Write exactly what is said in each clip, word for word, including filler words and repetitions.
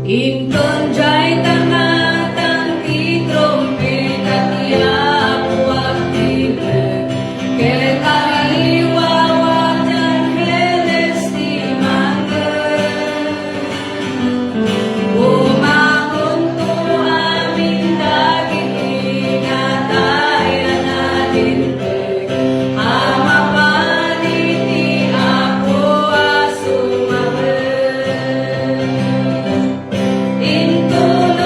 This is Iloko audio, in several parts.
Inton jay tangatang ti trumpeta ti Apo agtimek, ket aliwawa ti angheles ti mangngeg. Bumangonto amin dagiti natay a nalinteg a mapan iti Apo a sumangpet. Inton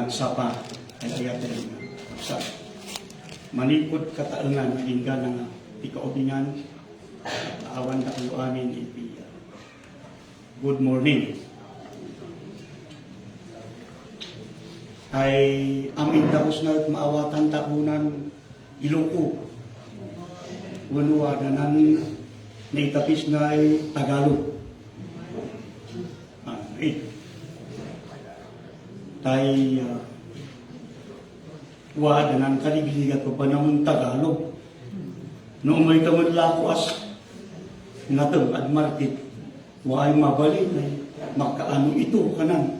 Sapa, ay ayaten sa manipud kataengan nga inggana nga ti kaubingan, awan dakayo amin iti good morning. Ay, amin tapos na maawatan tapunan Iloko. Wenno adanan naitapis nga ay Tagalog. Ah, eh. Tay, ah, wa adanan kaligligad ko pa naman Tagalog. No umay taman lako as natem ad market. Wa ay mabalin ay magkaano ito kanan.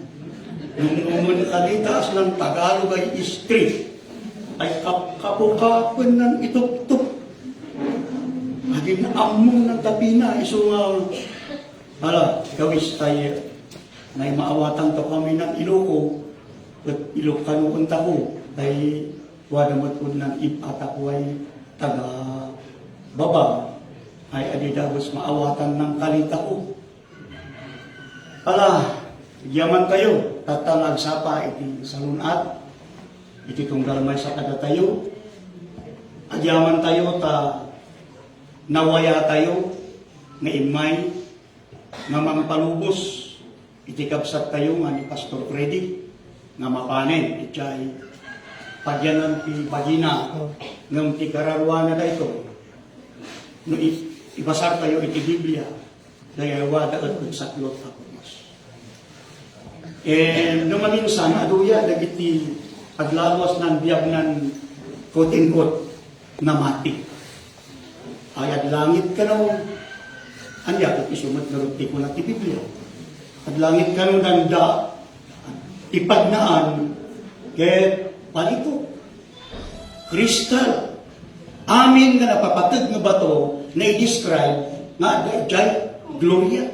Nung umay kalita as ng Tagalog ay street. Ay kap-, kapukapen ng ituptup. Agin ammong ng tapina, iso nga, ala, gawis tayo. Nay maawatan to kami ng Iloko, at Ilocano unta ko, tay wada met unnan ib-ata ko ay taga Baba, ay adi dagus maawatan ng kalita ko. Ala, agyaman tayo, tatta nga agsapa iti salun-at, iti tunggal maysa kadatayo. Agyaman tayo ta nawaya tayo nga immay nga mangpalubos iti kabsat tayo nga ni Pastor Freddy nga mapanen, idiay pagyanan ti bagina, ngem ti kararuana daytoy. No i-, ibasar tayo iti Biblia, dayawada et, et saklot a purpose. Eh, no maminsan, aduya dagiti aglaluas nan biag nan, quote and quote, namati. Ay, aglangit kano, ania, ket isu met nga rutti kuna ti Biblia. Aglangit kano, danda, ipagnaan, ket palito. Kristal. Amin nga napapateg nga bato, na-describe nga adda idiay gloria.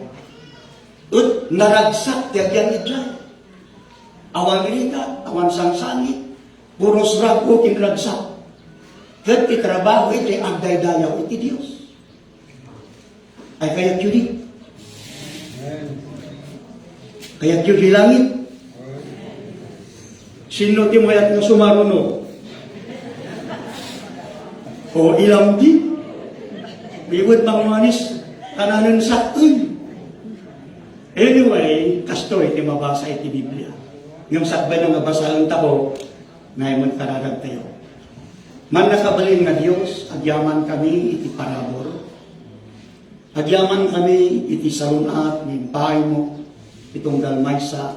Et naragsak ti agian idiay. Awan rika, awan sangsangit, puros rag-o ken ragsak. Ket ti trabaho iti agdaydayaw iti Dios. Ay kayatyo di? Kayatyo di langit? Sino ti mayat nga sumaruno? O ilam di? Iwet mangmanis, kananen sakun. Anyway, kastoy ti mabasa iti Biblia. Ngem sakbay na nga basaen tako, naimon kararag tayo. Mannakabalin nga Dios, agyaman kami iti parabur. Agyaman kami iti salun-at nga impaaymo iti tunggal maysa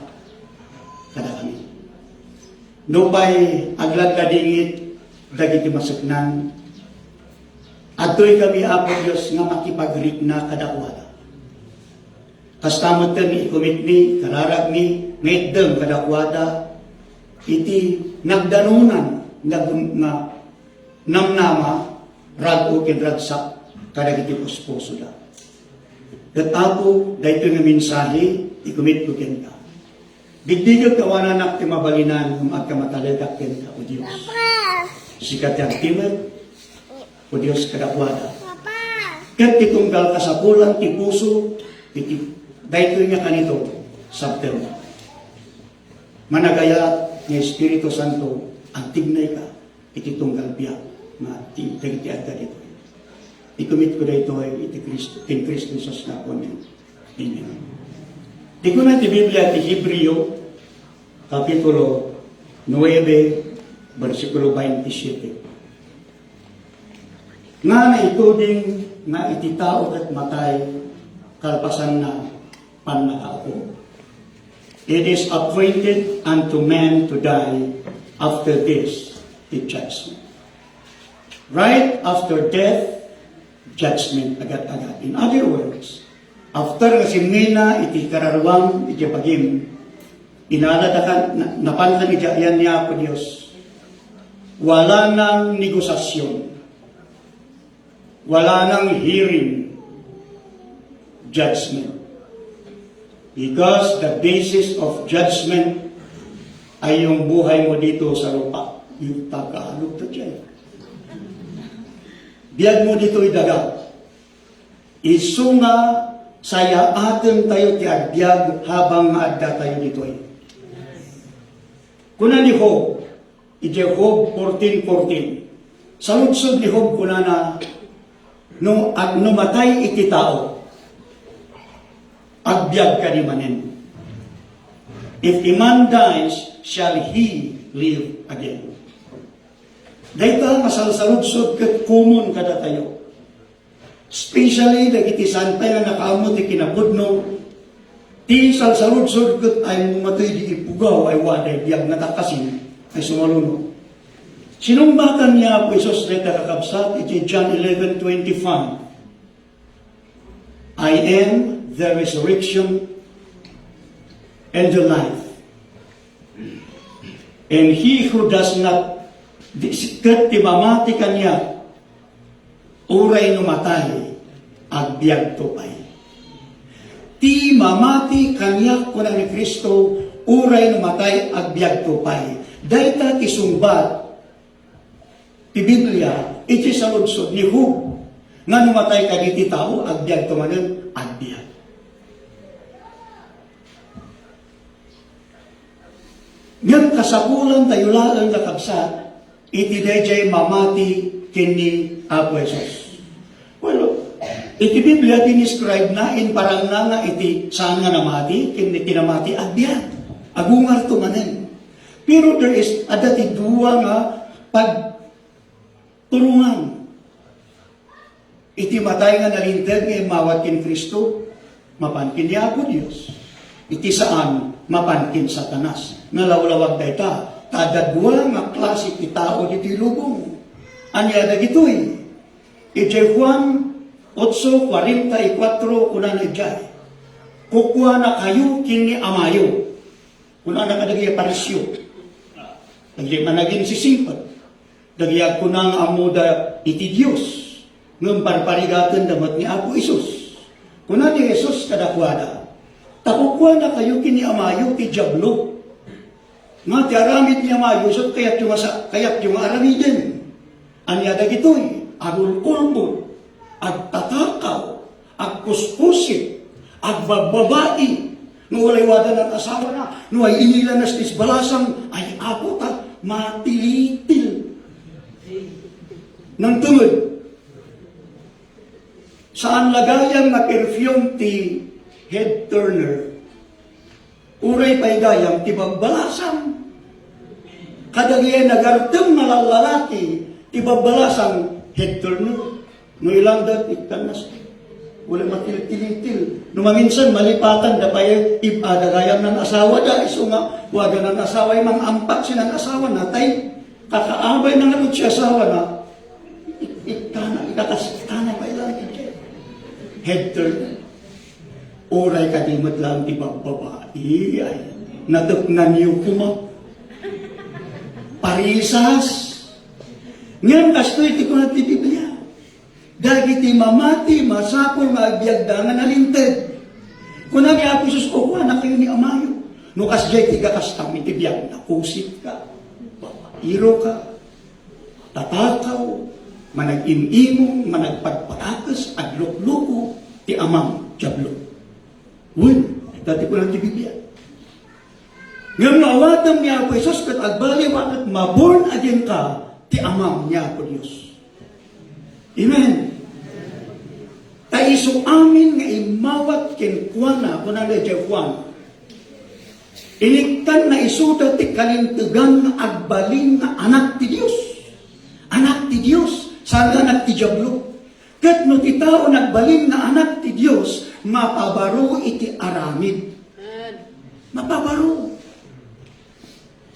kadakami. Nupay agladladingit dagiti maseknan, adtoy kami, Apo Dios, nga makipagrikna kadakuada. Kasta metten nga ikumitmi, kararagmi, nga itdem kadakuada iti nagdanunan nga gun-, nga namnama, rag-o ken ragsak kadagiti puspusoda. Ket, Apo, daytoy nga mensahe, ikumitko kenka. Digdigek ta awananak ti mabalinan ngem agkamatalekak kenka, O Dios. Sika ti agtimek, O Dios, kadakuada. Ket ti tunggal kasapulan ti puso, iti daytoy nga kanito, sabtem. Managayat nga Espiritu Santo, agtignayka iti tunggal biag nga ti-, dagiti adda ditoy. Ikumitko daytoy iti Cristo, ken Cristo Jesus nga Apomi. Amen. Ti kuna ti Biblia iti Hebreo, Kapitulo nuebe, bersikulo bainti siete. Nga naituding nga iti tao ket matay kalpasanna pannakaukom. It is appointed unto man to die, after this, the judgment. Right after death, judgment agad-agad. In other words, after nga simmina iti kararuam iti bagim, inala da kan, na-, napan kan iti ayan ni Apo Dios, wala nang negosasyon. Wala nang hearing, judgment. Because the basis of judgment ay yung buhay mo dito sa lupa. Yung Tagalog to dyan. Biag mo dito idaga. Isu nga sayaaten tayo ti agbiag habang nga adda tayo ditoy. Kuna ni Job, idiay Job fourteen fourteen, saludsod ni Job kunana, "No, ag-, no matay iti tao, agbiag kadi manen? If a man dies, shall he live again?" Dayta nga salsaludsod ket common kadatayo. Especially dagiti saan pay nga nakaammo ti kinapudno, ti salsaludsod ket ay, "Matuy di ipugaw, ay waday biag, natakasin, ay sumaluno." Sinungbatan ni Apo Jesus dayta, kakabsat, iti John eleven twenty-five, "I am the resurrection and the life. And he who does not," di-, ket ti mamati kaniak, uray no matay, agbiagto pay. Ti mamati kaniak, kuna ni Cristo, uray no matay, agbiagto pay. Dayta ti sungbat ti Biblia iti saludsod ni Job, nga no matay kadi ti tao, agbiagto manen, agbiag. Ngem kasapulan tayo laeng, kakabsat, iti daydiay mamati ken ni Apo Jesus. Well, iti Biblia, dinescribe na, imparang na nga iti saan nga namati ken iti namati, agbiag. Agungarto manen. Pero there is, adda ti dua nga pagturongan. Iti matay nga nalinteg nga immawat ken Cristo, mapan ken ni Apo Dios. Iti saan, mapan ken Satanas. Nalawlawag dayta, ta adda dua nga klase ti tao ditoy lubong. Ania dagitoy? Idiay Juan otso kuarenta y kuatro, kunana idiay, "Kukuanakayo ken ni Amayo." Kunana kadagiti Fariseo, dagiti managinsisingpet, dagiti agkuna nga ammoda iti Dios, ngem parparigatenda met ni Apo Jesus. Kuna ni Jesus kadakuada, "Ta kukuanakayo ken ni Amayo ti Diablo, nga ti aramid ni Amayo isu ti kayatyo nga sa-, kayatyo nga aramiden." Ania dagitoy? Agulkulbod, agtatakaw, agkuskusit, agbabbabai, no uray wada nan asawana, no ay-inilanas ti balasang, ay, Apo, ta matilitil. Nangtungod, saan la gayam nga perfume ti head turner. Uray pay gayam ti babbalasang. Kadagiti nagartem nga lallalaki ti babbalasang head turner. No ilanda, ikkannas. Wala matiltilitil. No maminsan, malipatan da pay, ib-, ada gayam nan asawa da, isu nga, wada nan asawa, mang ampak sinan asawa na, tay, kakaabay na nga ti asawa na, ik-, ikkana, ikakas-, ikkana pay lang, head turner. Uray kadi met laeng ti babbabai, ay, natepnanyo koma. Parisas. Ngem kastoy ti kuna ti Biblia, dagiti mamati, masapul nga agbiagda nga nalinteg. Kuna ni Apo Jesus, "Kukuanakayo ni Amayo." No kasdiay ti kakastam iti biag, nakusitka, babairo ka, tatakaw, managim-imong, managpagpakakes, aglukloko ti amam, Diablo. Wen, dayta ti kuna ti Biblia. Ngem no awatem ni Apo Jesus ket agbaliwka ket ma-born again ka, ti amam ni Apo Dios. Amen. Ta isu amin nga immawat kenkuana, kuna daydiay Juan, inikkanna isuda ti kalintegan nga agbalin nga anak ti Dios. Anak ti Dios, saan nga anak ti Diablo. Ket no ti tao nagbalin nga anak ti Dios, mapabaro iti aramid. Mapabaro.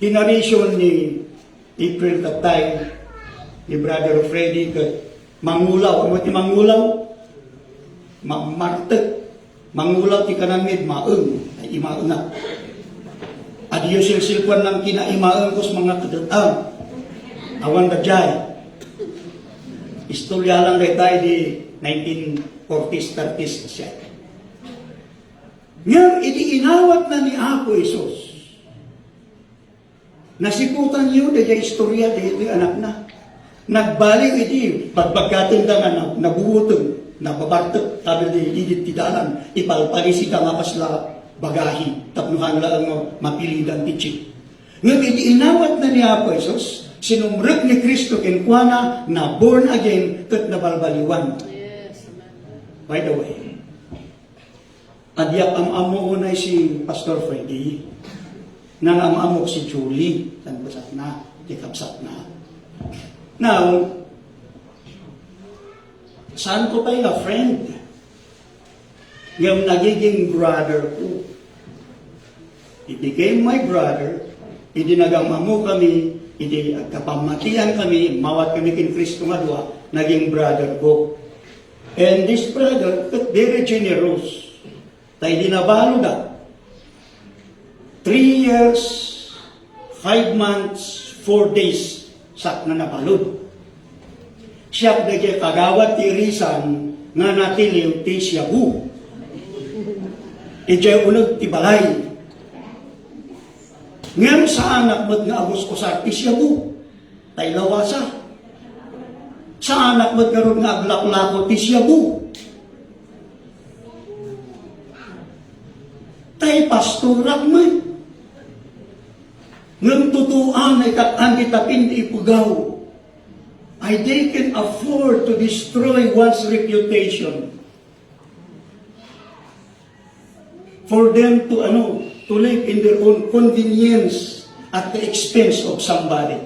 Ti narration ni April Tatay, ni Brother Freddy, ket mangulaw. Ano ti mangulaw? Mammartek. Mangulaw ti kananmi, maeng. Ay, imaenga. Adiyo silsilkuan lang kinaimaeng kus mga kadatang. Awan da jay. Istorya lang dayta di nineteen forties, thirties siya. Ngem iti inawatna ni Apo Jesus, nasiputanyo daydiay istorya daytoy anakna. Nagbaliw iti bagbaggatenda nga na-, nabuweteng, nababartek, kadagiti idi ti dalan, ipalpalisida nga kasla bagahe, tapno haan laeng nga mapilidan ti jeep. Ngem idi inawatna ni Apo Jesus, sinumrek ni Cristo kenkuana, na born again, ket nabalbaliwan. Yes, amen. By the way, diak am-ammo unay si Pastor Freddy, nang am-ammok si Julie, tan basatna, ti kabsatna. Now, saan ko pay nga friend? Ngem nagiging brother ko. He became my brother. Idi nagam-ammo kami, idi agkapammatian kami, immawat kami ken Cristo nga dua, naging brother ko. And this brother, very generous. Ta idi nabalud, ah, three years, five months, four days, sakna nabalud. Siak dagiti kagawad ti irisan nga natiliw ti siabu idiay uneg ti balay. Ngem saanak met nga agus-usar ti siabu, ta ilawasa. Saanak met ngarud nga aglaklako ti siabu. Tay pastorak met. Ngem tutuan, ikat-an ti tapin ti ipugaw. Ay, they can afford to destroy one's reputation for them to, ano, to live in their own convenience at the expense of somebody.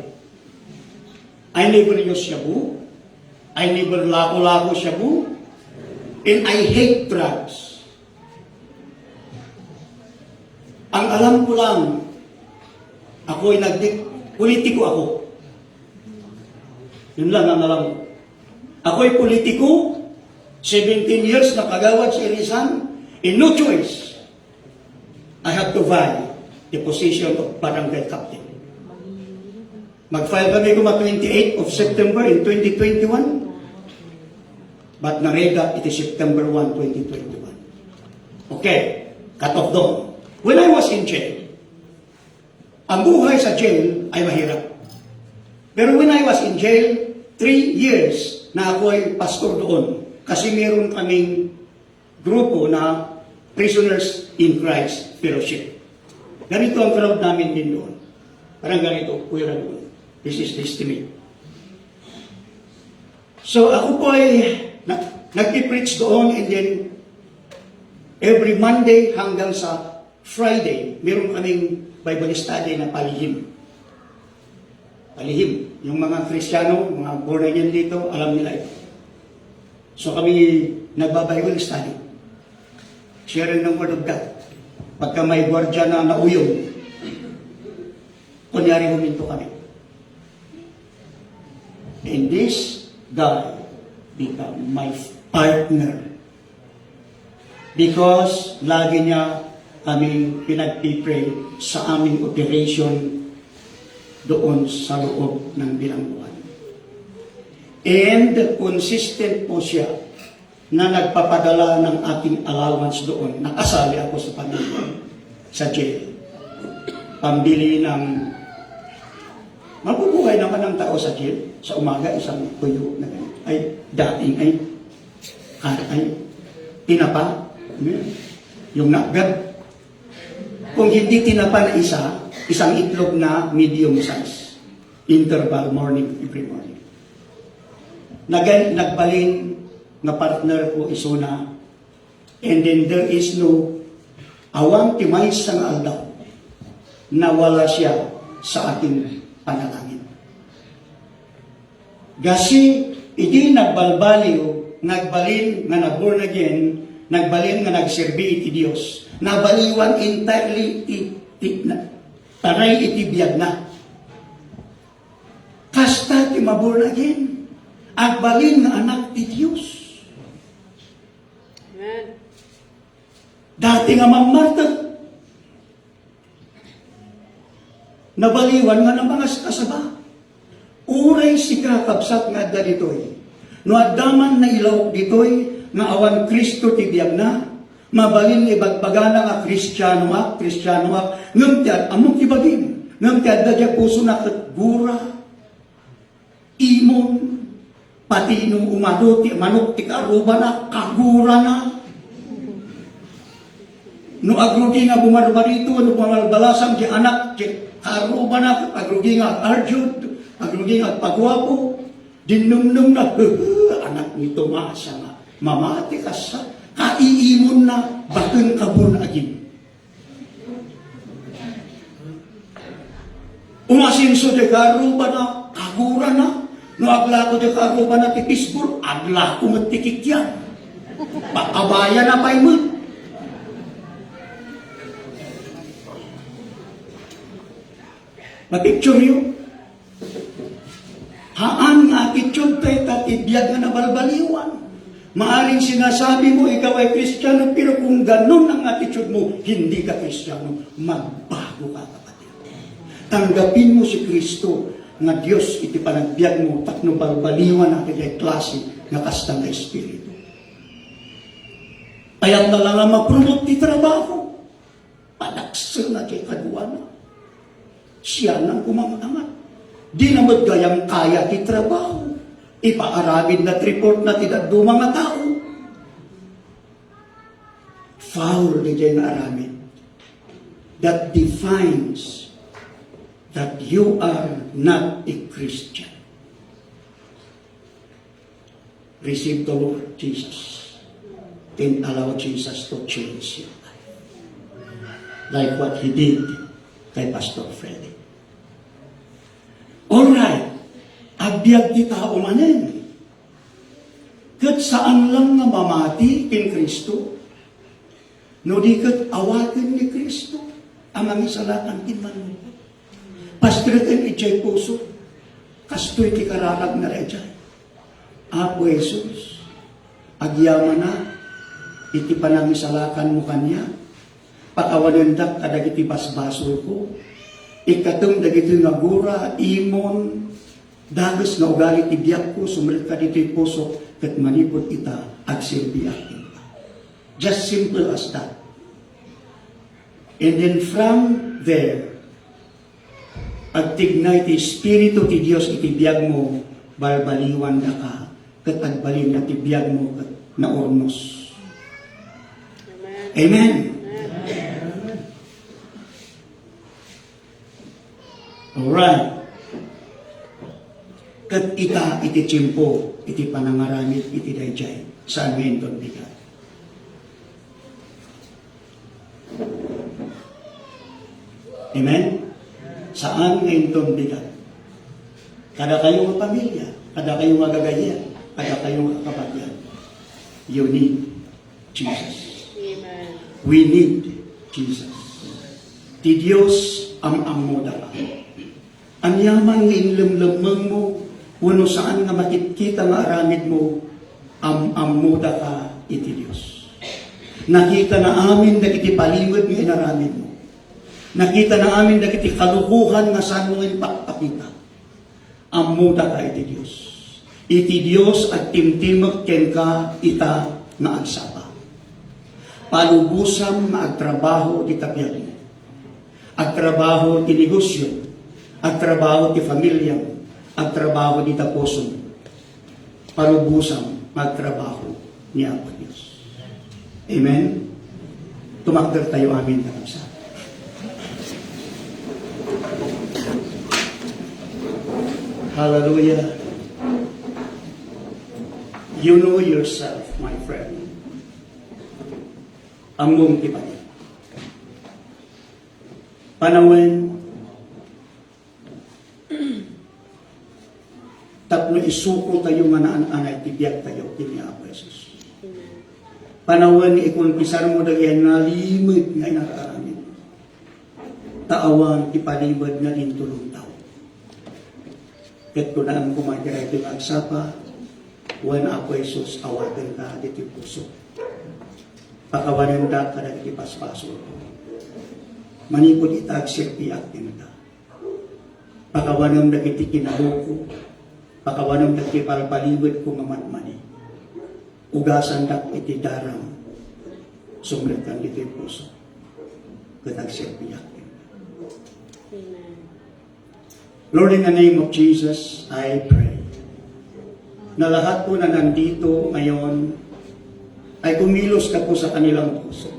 I never use shabu. I never lako-lako shabu. And I hate drugs. Ang alam ko lang, ako'y nagdi-, politiko ako. Yun lang ang alam ko. Ako'y politiko, seventeen years na kagawad sa irisan, and no choice, I have to vie the position of barangay captain. Mag-file kami kuma twenty-eight of September in twenty twenty-one, but narega iti September one, twenty twenty-one. Okay, cut off doon. When I was in jail, ang buhay sa jail ay mahirap. Pero when I was in jail, three years na ako ay pastor doon. Kasi meron kaming grupo na Prisoners in Christ Fellowship. Ganito ang crowd namin din doon. Parang ganito, Kuya Ragun. This is the estimate. So, ako po ay na, nagpipreach doon, and then every Monday hanggang sa Friday, meron kaming Bible study na palihim. Palihim. Yung mga Kristiyano, mga born again dito, alam nila ito. So kami nagba-Bible study. Sharing ng Word of God. Pagka may gwardiya na nauyong, kunyari huminto kami. And this guy become my partner. Because lagi niya kaming pinagpipray sa aming operation doon sa loob ng bilangguan. And consistent po siya na nagpapadala ng aking allowance doon. Nakasali ako sa pamilya sa jail. Pambili ng, mabubuhay naman ang tao sa jail. Sa umaga, isang tuyo na ganyan. Ay, daing ay, ay, tinapa. Yung nagad. Kung hindi tinapa na isa, isang itlog na medium size. Interval morning, every morning. Nagan, nagbalin nga partner ko isuna. And then there is no, awan ti maysa nga aldaw na wala siya sa aking panalangin. Gasi, idi nagbalbaliw, nagbalin nga na-born again, nagbalin nga nagserbi iti Dios, nabaliwan entirely ti, ti, na, taray iti biagna. Kasta ti ma-born again, agbalin nga anak ti Dios. Amen. Dati nga mammartir, nabaliwan nga namangaskasaba. Uray sika, kabsat, nga adda ditoy, no adda man nailawok ditoy nga awan Cristo ti biagna, mabalin nga ibagbagana nga, "Kristianoak, Kristianoak," ngem ti ad-, ammok ti bagim, ngem ti adda diay pusona ket gura. Imon, pati no umado ti manok ti kaarrubana, kagurana. No agrugi nga bumarbarito, no bumalbalasang ti anak ti karrubana, agrugi nga ag-arjud, agrugi nga agpaguapo, dinnumnumna, "Hehe, anak ni Tomasa nga mamati kasta, kaiimonna, baken kabun agim." Umasinso ti karrubana, kagurana. No aglako ti karrubana ti Facebook, aglako met ti kikian. Pakabayana pay met. Mapicture yo. Haan nga attitude tayo, ta ti biag nga nabalbaliwan. Maaring sinasabi mo, ikaw ay Kristiyano, pero kung ganun ang attitude mo, hindi ka Kristiyano. Magbago ka, kapatid. Tanggapin mo si Kristo nga Dios iti panagbiag mo, tapno balbaliwan na kay klase nga kasta nga espiritu. Kayat na lang nga mapromote ti trabaho. Padaksena ti kaduana. Siya nang umang-angat. Di na met gayam kaya ti trabaho. Ipaaramid na ti report na ti dadduma nga tao. Foul daydiay nga aramid. That defines that you are not a Christian. Receive the Lord Jesus and allow Jesus to change your life. Like what He did kay Pastor Freddy. Alright, agbiag ti tao manen. Ket saan lang nga mamati ken Cristo, no di ket awaten ni Cristo a mangisalakan ken mannukot. Pastreken idiay puso. Kastoy ti kararagna idiay. Apo Jesus, agyamanak iti panangisalakanmo kaniak. Pakawanendak kadagiti basbasolko. Ikkatem dagitoy nga gura, imon, dagus nga ugali ti biagko, sumrekka ditoy pusok, ket manipud ita, agserbiak kenka. Just simple as that. And then from there, agtignay ti Espiritu ti Dios iti biagmo, balbaliwandaka, ket agbalinna ti biagmo ket naurnos. Amen. Amen. Alright. Ket ita iti tiempo iti panangaramid iti daydiay, saan nga inton bigat. Amen? Saan nga inton bigat. Kadakayo nga pamilya, kadakayo nga gagayyem, kadakayo nga kabagian. You need Jesus. Amen. We need Jesus. Ti Dios am-ammodaka. Aniaman nga inlemlemmengmo wenno saan nga makitkita nga aramidmo, am-ammodaka iti Dios. Nakita na amin dagiti palimed nga inaramidmo. Nakita na amin dagiti kalukohan nga saanmo nga impakpakita. Ammodaka iti Dios. Iti Dios agtimtimek kenka ita nga agsapa. Palubosam nga agtrabaho dita biagmo. Agtrabaho ti negosio, agtrabaho ti familiam, agtrabaho dita pusom. Palubosam nga agtrabaho ni Apo Dios. Amen? Tumakder tayo, amen, kakabsat. Hallelujah. You know yourself, my friend. Ammom ti bagi. Panawen, tapno isuko tayo nga naan-anay ti biag tayo ken ni Apo Jesus. Panawen nga ikonpisarmo dagiti nalimed nga inararamid. Ta awan ti palimed nga agintulongtaw. Ket kunaem koma iti daytoy nga agsapa, wen Apo Jesus, awatenka ditoy puso. Pakawanendak kadagiti basbasolko. Manipud ita, agserbiak kenka. Pakawanem dagiti kinawko, pakawanem dagiti palpalibedko nga madmadi. Ugasandak iti daram, sumrekkan ditoy puso, ket agserbiak. Amen. Lord, in the name of Jesus, I pray. Na lahat po na nandito ngayon ay kumilos ka po sa kanilang puso.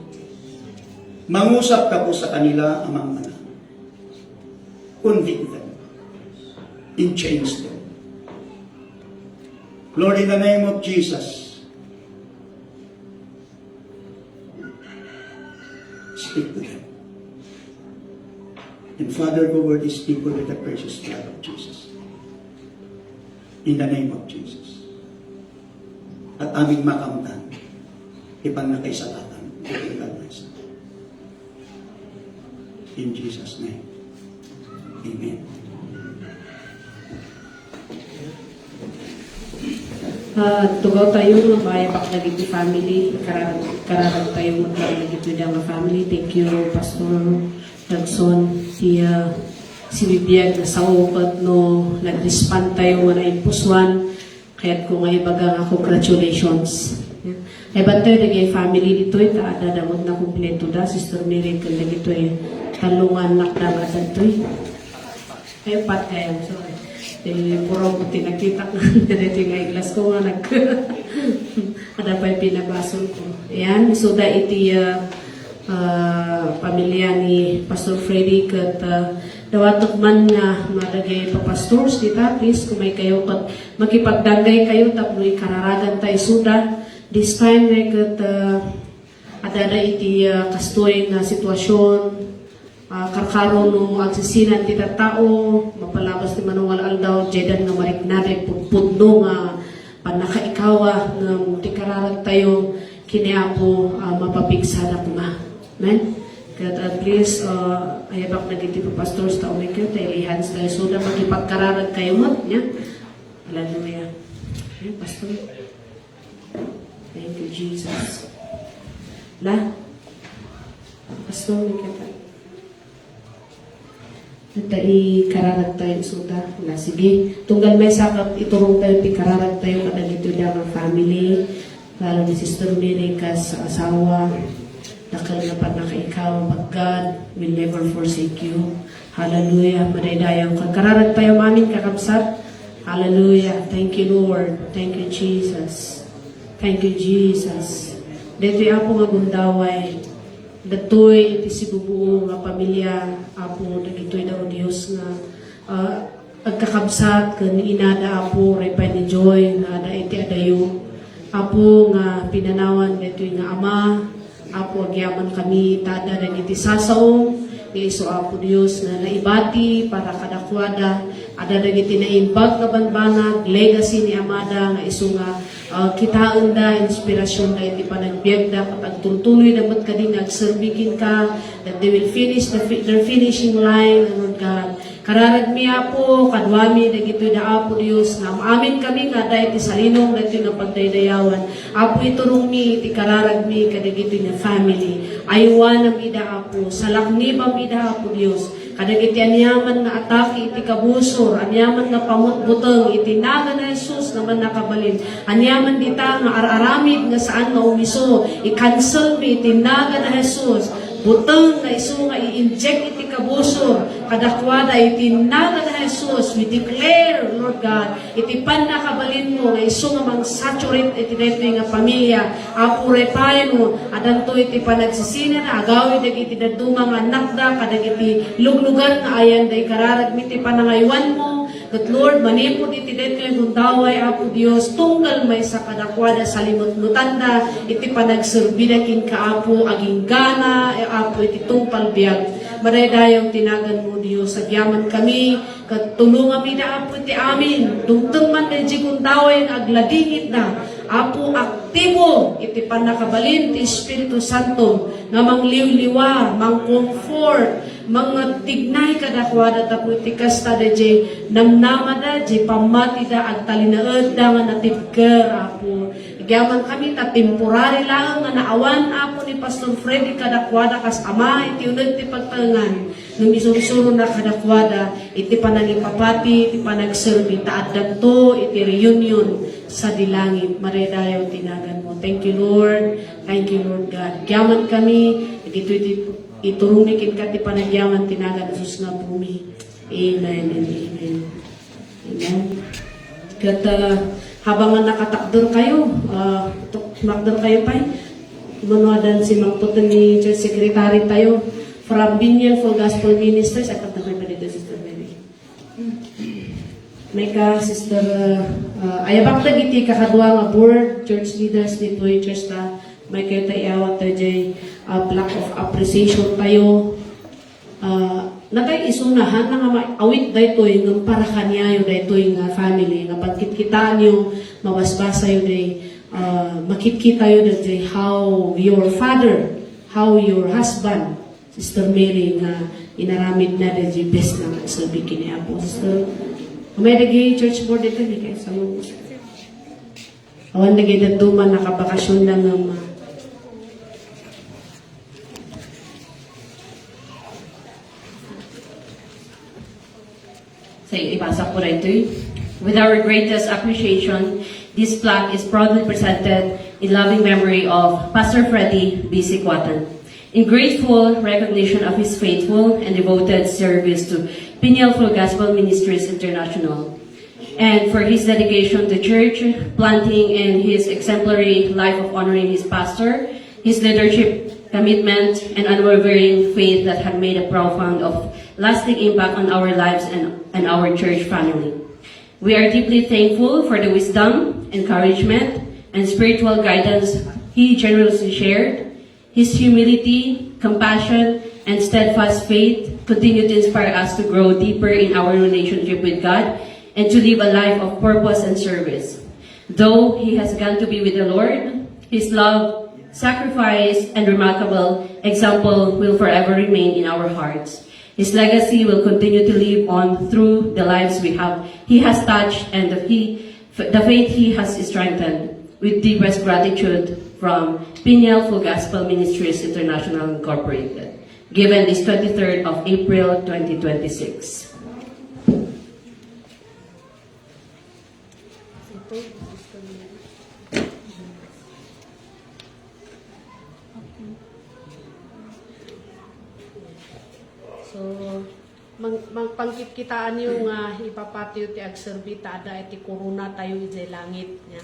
Mangusap ka po sa kanila, Amang Manang. Convict them and change them. Lord, in the name of Jesus, speak to them. And Father, go where these people with the precious blood of Jesus. In the name of Jesus. At aming makamtan, ipannakaisagatan, ipannakaisagatan. In Jesus' name. Amen. Ah, tugaw tayo nga mayapak dagiti family, kararag, kararag tayo magkarag dagiti da nga family. Thank you, Pastor Dagson, ti, ah, sibibiag na sao ket no nag-respond tayo nga naimpusuan, kayat ko nga ibaga nga congratulations. Ay bantay dagay family ditoy, ta adda damot na kompleto da, Sister Mary, ken dagitoy tallo nga annak da nga adda ditoy. Ay, pat kaya, sorry. Eh, puro ko tinakita nga dito nga iglas ko nga nag... Ada pa'y pinabasol ko. Ayan, so da iti, ah, ah, pamilya ni Pastor Freddy ket, ah, dawatek man nga madagay papastors dita, please, kumay kayo ket makipagdanggay kayo tapno ikararagan tayo isuda. This time, eh, ket, ah, adada iti, ah, kastoy nga sitwasyon, ah, karkaro no agsisinan ti tattao, mapalabas ti manungal aldaw, diaydan nga mariknada, pudpudno nga pannakaikawa, ngem ti kararag tayo, ken ni Apo, ah, mapapigsada koma. Amen? Ket, ah, please, ah, ayabak dagiti pastors ta umikyo, ta ilihans tayo, so, da makipagkararag kayo met, nia? Hallelujah. Amen, Pastor. Thank you, Jesus. La? Pastor, may kita. Ita ikararag tayo, isuda. La, sige. Tunggal maysa ket iturong tayo ti kararag tayo kadagitoy da nga family. Lalo ni Sister Mary kas asawa. Dakkel nga pannakaikaw, but God will never forsake you. Hallelujah. Madaydayaw. Kararag tayo mamin, kakabsat. Hallelujah. Thank you, Lord. Thank you, Jesus. Thank you, Jesus. Daytoy, Apo, nga gundaway. Daytoy iti sibubuo nga pamilya, Apo, dagitoy da, O Dios, nga, ah, agkakabsat ken ni inada, Apo, uray pay ni Joy nga adda iti adayo. Apo, nga pinanawan daytoy nga ama, Apo, agyaman kami ta adda dagiti sasaom nga isu, Apo Dios, nga naibati para kadakuada. Adda dagiti naimbag nga banbanag, legacy ni amada nga isu nga, ah, kitaenda, inspirasionda iti panagbiagda, ket agtultuloyda met kadi nga agserbi kenka, that they will finish the fi-, their finishing line, Lord God. Kararagmi, Apo, kaduami dagitoy da, Apo Dios, nga am-amin kami nga adda iti salinong daytoy nga pagdaydayawan. Apo, iturongmi iti kararagmi kadagitoy nga family. Aywanam ida, Apo, salaknibam ida, Apo Dios, kadagiti aniaman nga atake iti kabusor, aniaman nga pamutbuteng iti nagan ni Jesus nga mannakabalin. Aniaman dita nga ar-aramid nga saan nga umiso, i-cancelmi iti nagan ni Jesus. Buteng nga isu nga i-inject iti kabusor kadakuada iti nagan ni Jesus. We declare, Lord God, iti pannakabalinmo nga isu nga mang-saturate iti daytoy nga pamilya. Apo, repaymo, addanto iti panagsisina nga agawid dagiti dadduma nga annakda kadagiti luglugar nga ayanda. Ikararagmi ti panangaywanmo, ket Lord, manipud iti daytoy gundaway, Apo Dios, tunggal maysa kadakuada, salimetmetanda iti panagserbida kenka, Apo, aginggana, Apo, iti tungpal biag. Madaydayaw ti naganmo, Dios. Agyaman kami, ket tulongam ida, Apo, iti amin. Dumteng man daydi gundaway nga agladingitda, Apo, aktibo iti pannakabalin ti Espiritu Santo nga mangliwliwa, mang-comfort, mangtignay kadakuada tapno iti kasta daydi namnamada, di pammatida, agtalinaedda nga natibker, Apo. Agyaman kami ta temporary laeng nga naawan, Apo, ni Pastor Freddy kadakuada kas ama iti uneg ti pagtaengan. Ngem isursurona kadakuada iti panangipapati, iti panagserbi, ta addanto iti reunion sadi langit. Madaydayaw ti naganmo. Thank you, Lord. Thank you, Lord God. Agyaman kami, dagitoy ti iturongmi kenka ti panagyaman ti nagan Jesus nga Apomi. Amen and amen. Amen. Ket, ah, habang nga nakatakder kayo, ah, tuk-, tumakder kayo pay. Manuadan si mangputen ni Church Secretary tayo from Peniel Full Gospel Ministries. Ay, pagdakay pa dito, Sister Mary. May ka, Sister, uh, ayabak dagiti kakadua nga board, church leaders ditoy church ta, may kayo tayo iawat tayo jay, uh, plaque of appreciation tayo. Ah, natay isuna, ha, nga ma-, awit daytoy ngem para kaniayo daytoy nga family nga pagkitkitaanyo, mabasbasayo day, ah, makitkitayo daytoy how your father, how your husband, Sister Mary, nga inaramid na daytoy best nga agserbi kini Apo. Sister, may dagi church board dito, ni kay sa mo. Awan dagiti dadduma, nakabakasyon lang nga ma-, Say, ibasa ko daytoy. With our greatest appreciation, this plaque is proudly presented in loving memory of Pastor Freddy B. Sicuatan, in grateful recognition of his faithful and devoted service to Peniel Full Gospel Ministries International. And for his dedication to church planting and his exemplary life of honoring his pastor, his leadership, commitment, and unwavering faith that have made a profound of lasting impact on our lives and, and our church family. We are deeply thankful for the wisdom, encouragement, and spiritual guidance he generously shared. His humility, compassion, and steadfast faith continue to inspire us to grow deeper in our relationship with God and to live a life of purpose and service. Though he has gone to be with the Lord, his love, sacrifice, and remarkable example will forever remain in our hearts. His legacy will continue to live on through the lives we have, he has touched and the, he, the faith he has strengthened. With deepest gratitude from Peniel Full Gospel Ministries International Incorporated. Given this twenty-third of April, twenty twenty-six. So, mang-, mang-, pangkitkitaanyo nga ipapatiyo ti agserbi ta adda iti korona tayo idiay langit, nia.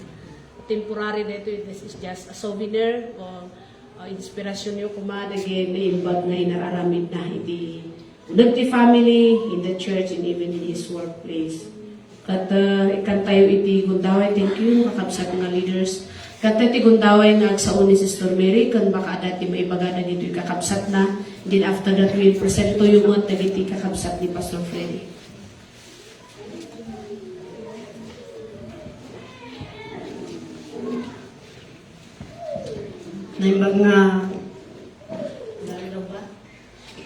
Temporary daytoy, this is just a souvenir o, uh, inspirasyonyo koma dagiti naimbag nga inararamidna iti uneg ti family, in the church, and even in his workplace. Ket, uh, ikantayo iti gundaway. Thank you, kakabsat nga leaders. Kanta ti gundaway nga agsao ni Sister Mary, ken baka adda ti maibaga dagitoy kakabsatna. Then after that, we'll present to you met dagiti kakabsat ni Pastor Freddy. Naimbag nga,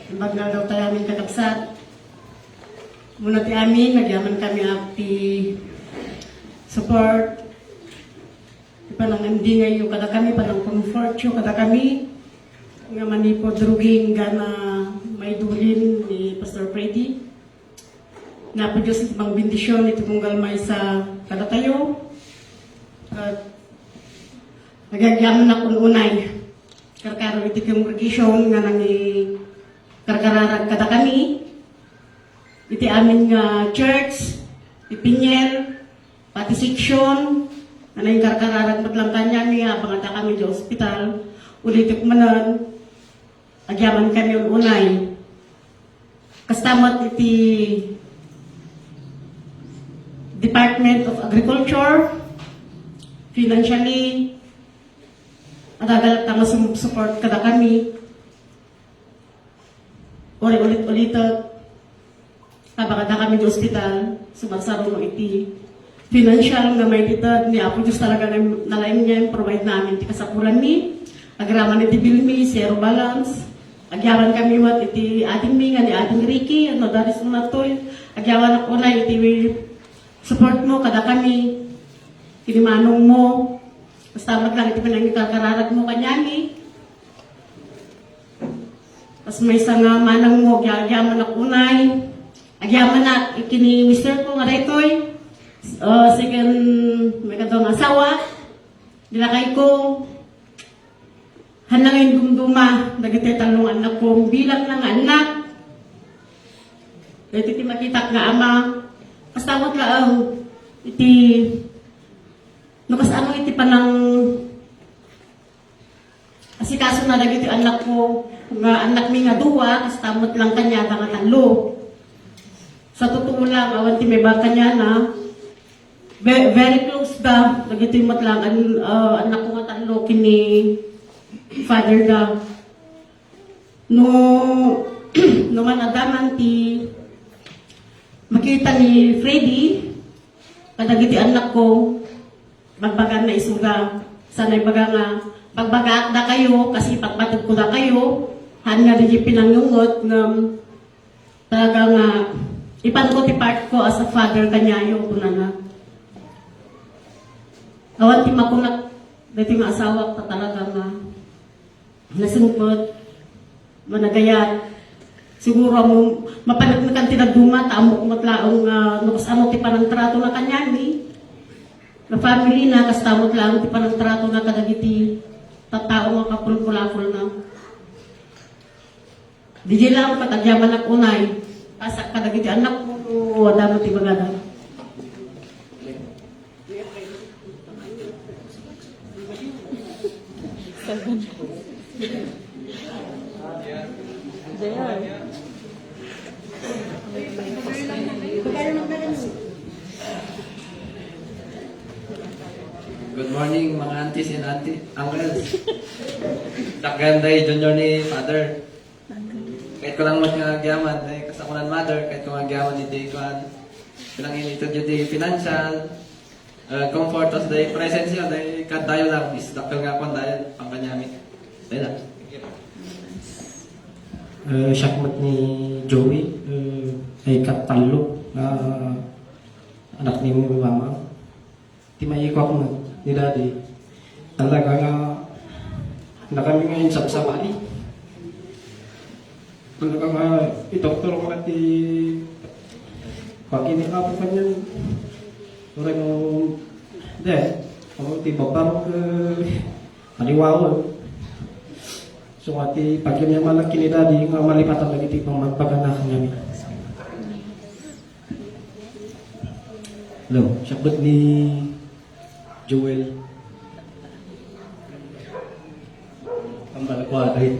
naimbag nga daw tayo amin kakabsat. Muna ti amin, nagyaman kami iti support, ti panangandingayyo kadakami, panangcomfortyo kadakami, nga manipud rugi inggana maidulin ni Pastor Freddy. Ni Apo Dios iti pangbendisyon iti tunggal maysa kadatayo. Ket nagyagyamanak un-unay karkaro iti congregation nga nangikarkararag kadakami, iti amin nga church, ti Peniel, pati section, nga nangikarkararag met lang kaniami, apang addakami idiay ospital, ulitek manen, agyamankami un-unay. Kasta met iti Department of Agriculture, financially, adda latta nga sum-, support kadakami. Uri ulit-ulitek, apang addakami idiay ospital, sumarsaruno iti financial nga maitited ni Apo Dios talaga nga nalaing niya, provide namin ti kasapulanmi. Agraman iti bilmi, zero balance. Agyamankami met iti adingmi nga ni Ading Ricky, no, that is not toy. Agyamanak unay iti supportmo kadakami, iti manongmo. Kasta met lang iti panangikarkararagmo kaniami. Kas maysa nga manongmo, agyamanak unay. Agyamanak iti ni mister ko nga daytoy. Uh, second, may kadua nga asawa. Dilakay ko. Haan nga indumduma dagiti tallo nga annakko, bilang na nga annak. Dagiti ti makitak nga ama, kasta met laeng iti, no, kasano iti panang-, Asikaso na dagiti anakko, nga annakmi nga dua, kasta met lang kaniada nga tallo. Sa totoo lang, awan ti maiba kaniana, ve-, very close da, dagiti met lang an-, ah, annakko nga tallo ken ni father da. No, no man adda man ti makita ni Freddy, kadagiti annakko, bagbaganna isuda. Sana ibaga nga, pagbagaak dakayo, kasi pagbategko dakayo, haan nga dagiti pinangyungot, ngem talaga nga, ipanko ti part ko as a father kaniayo, kunana. Awan ti makunak, dagiti nga asawak, ta talaga nga, nasungpet, managayat. Siguro, mo, mapaneknekan ti dadduma, ta ammok met laeng nga no kasano ti panangtrato na kaniami. Nga family na, kasta met laeng ti panangtrato na kadagiti tattao nga kapulpulapol na. Di laeng patagyamanak unay, pasak kadagiti anak ko, no, adda met ti bagada. Seven. There. Good morning, mga aunties and auntie, uncles. Dakkel ti junior ni Father. Ket ko lang met nga agyaman, eh, kas nakunan Mother, ket ko nga agyaman iti kuan, pinanginitedyo ti financial, eh, comfort, tas day presence yo, day kaddayo lang, is dakkel nga kuan, day pangkaniami. Day lang. Eh, siak met ni Joey, eh, ay katallo, ah, anak ni Mama. Ti maikuak met ni Daddy, talaga nga nakami nga insabsabali. Talaga nga idoktor ko nga ti pagini Apo kanyan. Uray mo, de, ano ti babarok, eh, aliwawan. So, nga ti pagkimyamanak ken ni Daddy nga malipatan dagiti pamagpaganakan ngamin. Hello, siak met ni Joel. Tambal ko ata eh.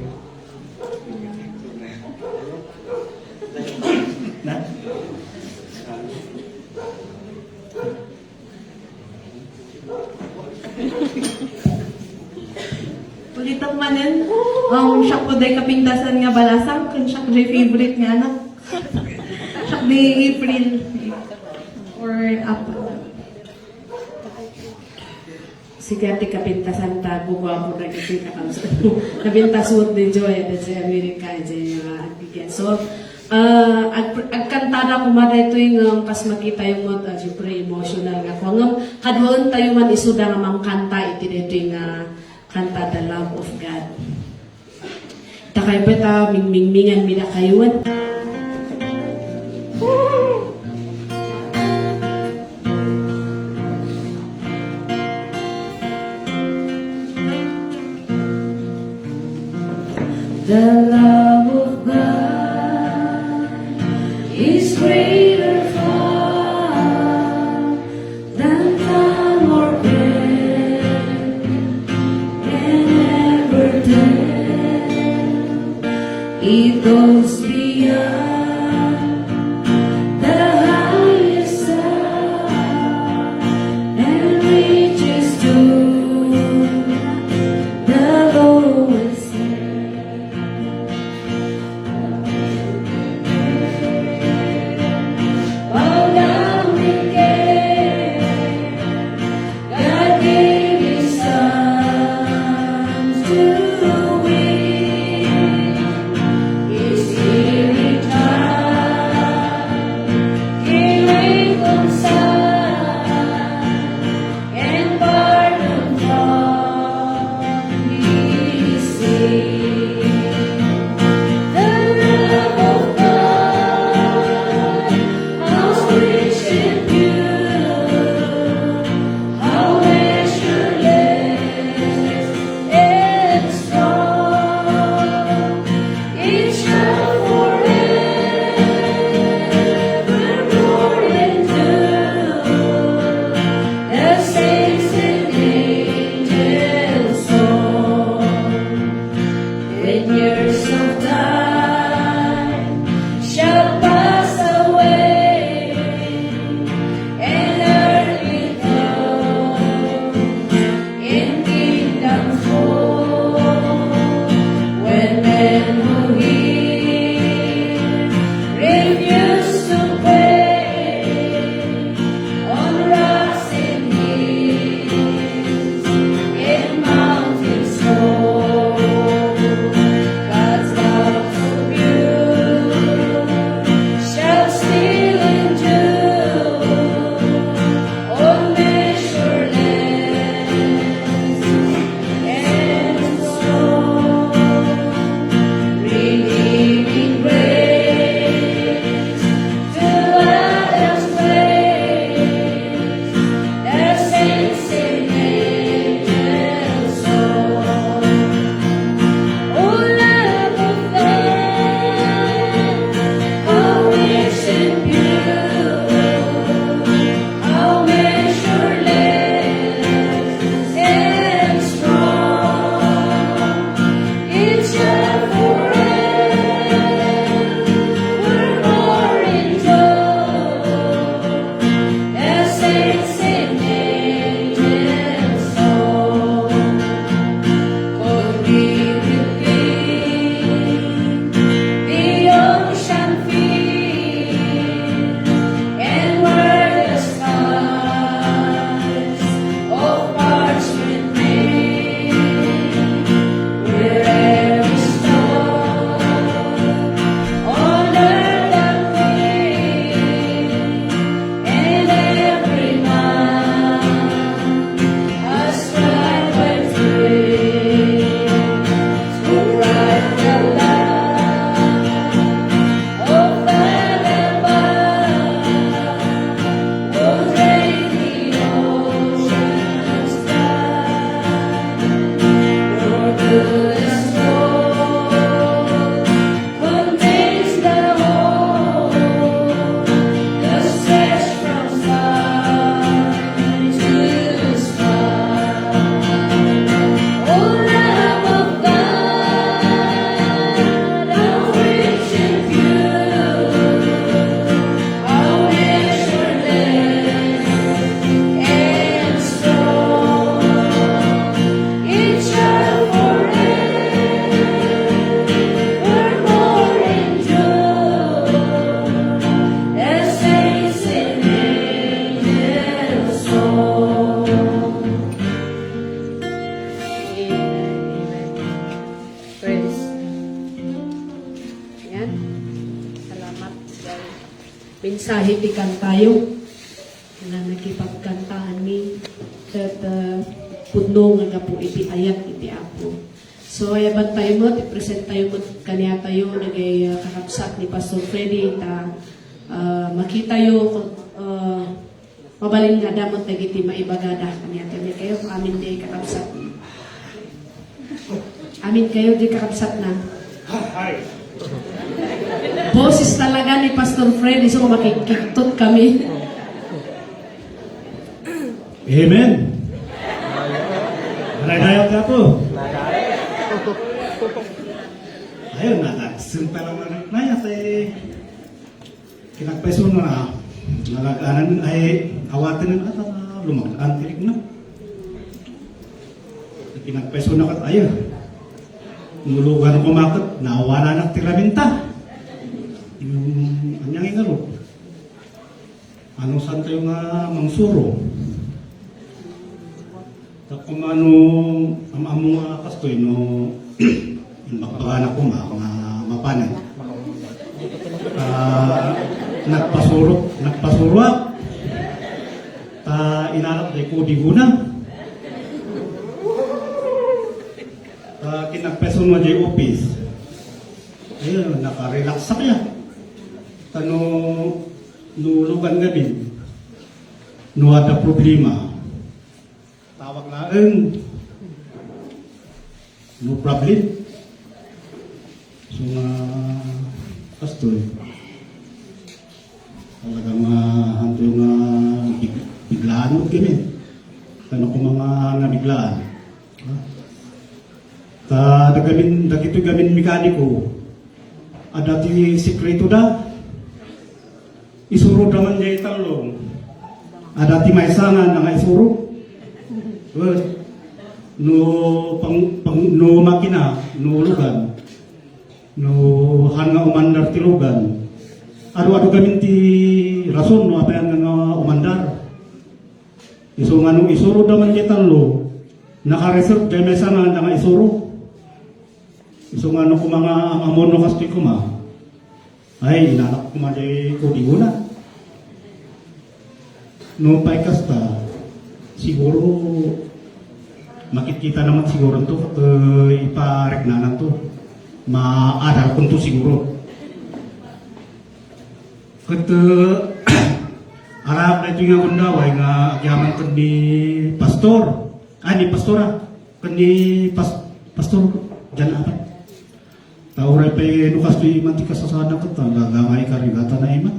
Na? Ulitek manen, um, siak po day kapintasan nga balasang, ken siak day favorite nga anak. Siak day April or April. Sika ti kapintasan ta, guguapo na iti kakabsat. Napintasot ni Joy, iti Amerika, iti, uh, agbigyan. So, Ah, ag-, agkantada koma daytoy ngem kas makitayo met, ah, siyempre, emotional nga kua. Ngem kaduaentayo man isuda nga mangkanta iti daytoy nga kanta, The Love of God. Ita kayo met, ah, mingmingmingan mi dakayo. The love of God is greater far than tongue or pen can ever tell. It goes beyond the highest star and reaches to the lowest hell. Bow down in care. God gave His Son to win. Is He Mensahe ti kantayo nga nakipagkantaanmi ket, ah, pudno nga gapu iti ayat iti Apo. So, ayabantayo met, i-presentayo met kaniatayo dagiti, ah, kakabsat ni Pastor Freddy, ta, ah, makitayo, ah, mabalin nga adda met dagiti maibagada kaniatayo. Kayo, amin di kakabsat. Amin kayo di kakabsat na. Boses talaga ni Pastor Fred, isu nga makikiktot kami. Amen. Managayat ka po. Ayun, nagagsin pa lang managayat eh. Kinagpaiso na, nalaganan ay awaten ng ata lumagdaan tirik na. Kinagpaiso na kat ayo. Nulugan ko maket, nawanan ak ti raminta. Yung, anyang inaro. Ano, saan tayo nga mangsuro? Ta kumano, am-amo nga kastoy, no, imbagbaga na ko nga, nga mapanan. Ah, nagpasuro, nagpasuroak. Ta inalak di ko di guna. Ta kinagpeso mo di office. Ayun, nakarelax sa kaya. Ta no, no lugan gamin. No ada problema. Tawag laeng. No problem. So nga, kastoy. Talagang, ah, hanto nga big-, biglaan mo kini. Kano ko mga nabiglaan. Ha? Ta, dagamin, dagito gamin mekaniko. Ada ti sikreto da. Isuro da man jay tallo. Ada ti maysa nga nanga isuro. Well, no pang, pang, no makina, no lugan, no han nga umandar ti lugan. Adu-adu gamin ti rason no apayan nga umandar. Isu nga no isuro da man jay tallo, naka-reserve jay maysa nga nanga isuro. Isu nga no kuma nga am-ammo no kastoy kuma. Ay, inanak ko man jay kudiona. No pay kasta, siguro, makitkita naman siguro to, eh, ipareknanan to. Maadal ko to siguro. Ket, eh, arak na ito nga gundaway nga agyaman ken ni Pastor. Ay, ni Pastora. Ken ni Pas-, Pastor Jan Abat. Ta uray pay no kastoy man ti kasasaadna ket talaga nga ikarigatan na iman.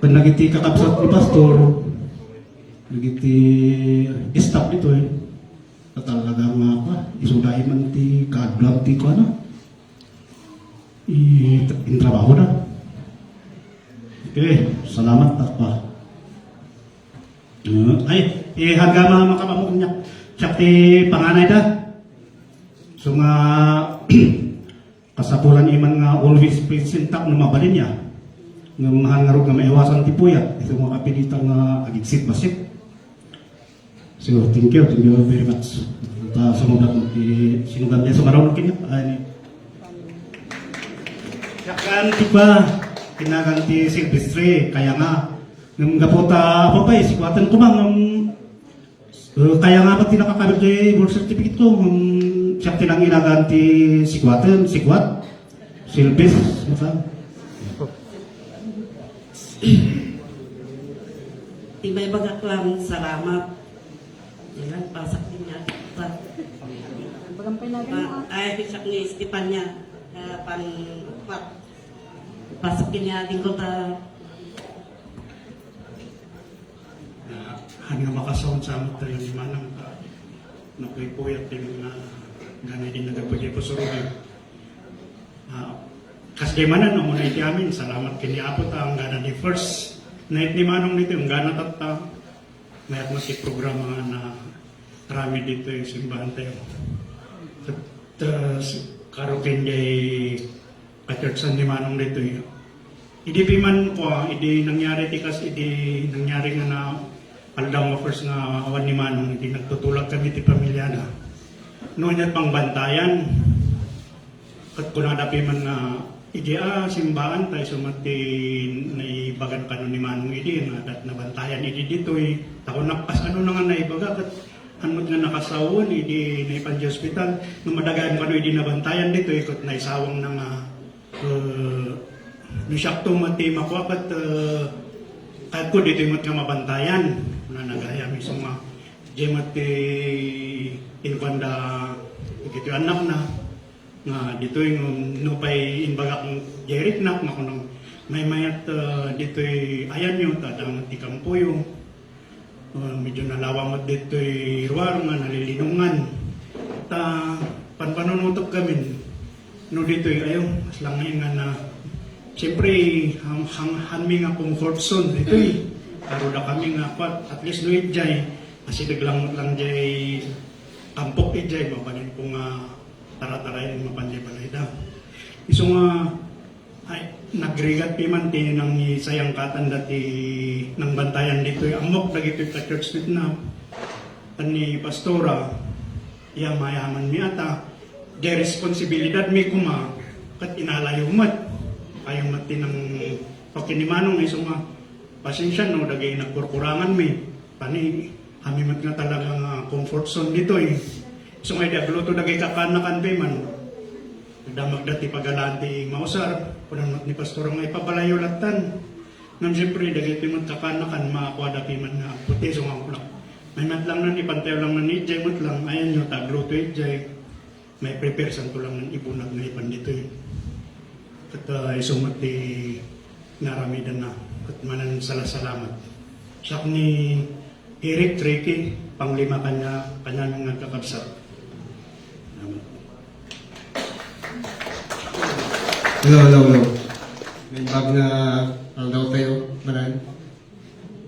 Ken dagiti kakabsat ni Pastor, dagiti staff ditoy, ta talaga nga pa, isu da iman ti kaadlan ti kuana. I-, intrabaho da. Okay, salamat, takpa. Uh, ay, eh, hanggang mga makapamuknyak, siya ti panganay da. So nga, kasapulan iman nga always present tak no mabalin niya. Ngem han ngarud nga maiwasan ti puyat, ito nga kapilitan nga agigsit-basit. So, thank you, thank you very much. Ta, sumudat, eh, sinugat niya, sumaraw na kanya. Ay, ni. Yakan, di ba? Kinagan ti Silvestre, kaya nga. Ngem gapu ta, apa pa, eh, sikuaten ko, ma'am, ngem, eh, kaya nga, pati nakakabit ko, eh, birth certificate ko, ngem, siya kinanginagan ti sikuaten, sikuat. Silvis, masa? Ti maibagak lang, salamat. Yan, pasak din niya. Pa-, Bagang pay natin mo, ah. Ay, siak ni Estefania, ah, pan, pa-, pasak din niya, din ko ta. Ah, han nga makasaon sa amok tayo ni Manang ka. Napuypuyat din nga ganay din nagapagay po surugan. Ah, kas di manan, amo na iti amin, salamat ken ni Apo ta, ang gana di first night ni Manong dito, ang gana tatta, mayat mo si programa nga na rami dito yung simbahan tayo. At, ah, si, karo ken di Ka-church-an ni Manong ditoy. Idi piman ko, idi nangyari ti kas, idi nangyari nga na aldaw nga first nga awan ni Manong, idi nagtutulak kami ti pamilya na. No, inyat pangbantayan, ket kunada piman nga Idiay simbaan tayo sumat ti naibagan kano ni Manong idi nga adat nabantayan idi ditoy. Takunak kas ano na nga naibaga ket anmat nga nakasawen idi naipan di ospital nga madagayan kano idi nabantayan ditoy ket naisawang na nga, eh, no siakto met ti makua ket, eh, kayatko ditoy met nga mabantayan. Na nagayam isu nga diay met ti inkuanda dagitoy annakna. Nga ditoy ngem nupay imbagak diay riknak nga kunam, maymayat, ah, ditoy ayanyo, ta adda met ti kampoyo. Ah, medyo nalawa met ditoy ruar nga nalilinongan. Ta panpanunotek gamin no ditoy ayo, mas langay nga na, siyempre, ham-, ham-, hanmi nga comfort zone ditoy. Aruda kami nga, at least no idiay, asideg lang met lang diay kampok idiay, mabalin ko nga taratarayen mapan diay balayda. Isu nga, ay, nagrigat piman ti nangisayangkatan dati nangbantayan ditoy. Ammok dagitoy ka-church met na, ken ni pastora, ya mayaman mi ata, diay responsibilidad mi koma, ket inalayo met. Kayo met ti nang pakinimanong isu nga, pasensia no, dagay nagkurkurangan mi. Pani, kami met nga talaga nga comfort zone ditoy. Isu nga idi agluto dagay kakaanakan piman. Damagda ti pagalaan ti mausar, kunan met ni pastor nga ipabalayo lattan. Ngem siyempre, dagiti met kakaanakan, makuada piman nga agputi, isu nga agplak. Maymayat lang nan, ipantayo lang nan, idiay met lang, ayanyo, ta agluto idiay. May prepare santo lang nan ibunag nga ipan ditoy. Ket, ah, isu met ti naaramidanna. Ket manen salasalamat. Siak ni Eric Tricky, panglima kanya, kanya nga kakabsat. Salamat. Hello, hello, hello. May bag nga aldaw tayo, manan.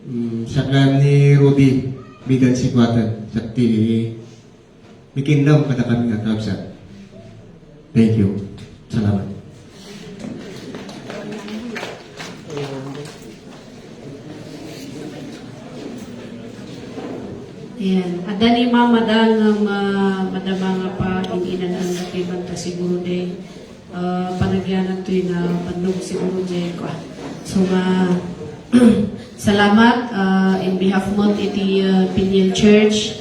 Mm, siak nga ni Rudy, bidan si Kuwatan. Siak ti Mikinnam kadakami nga kabsat. Thank you. Salamat. Ayan. Adda ni Mama Dang nga ma-, madama nga pa in-inanan na kay Banta siguro day. Ah, panagyanan toy na bandog siguro diay kua. So, nga, salamat, ah, in behalf mo iti, ah, Peniel Church.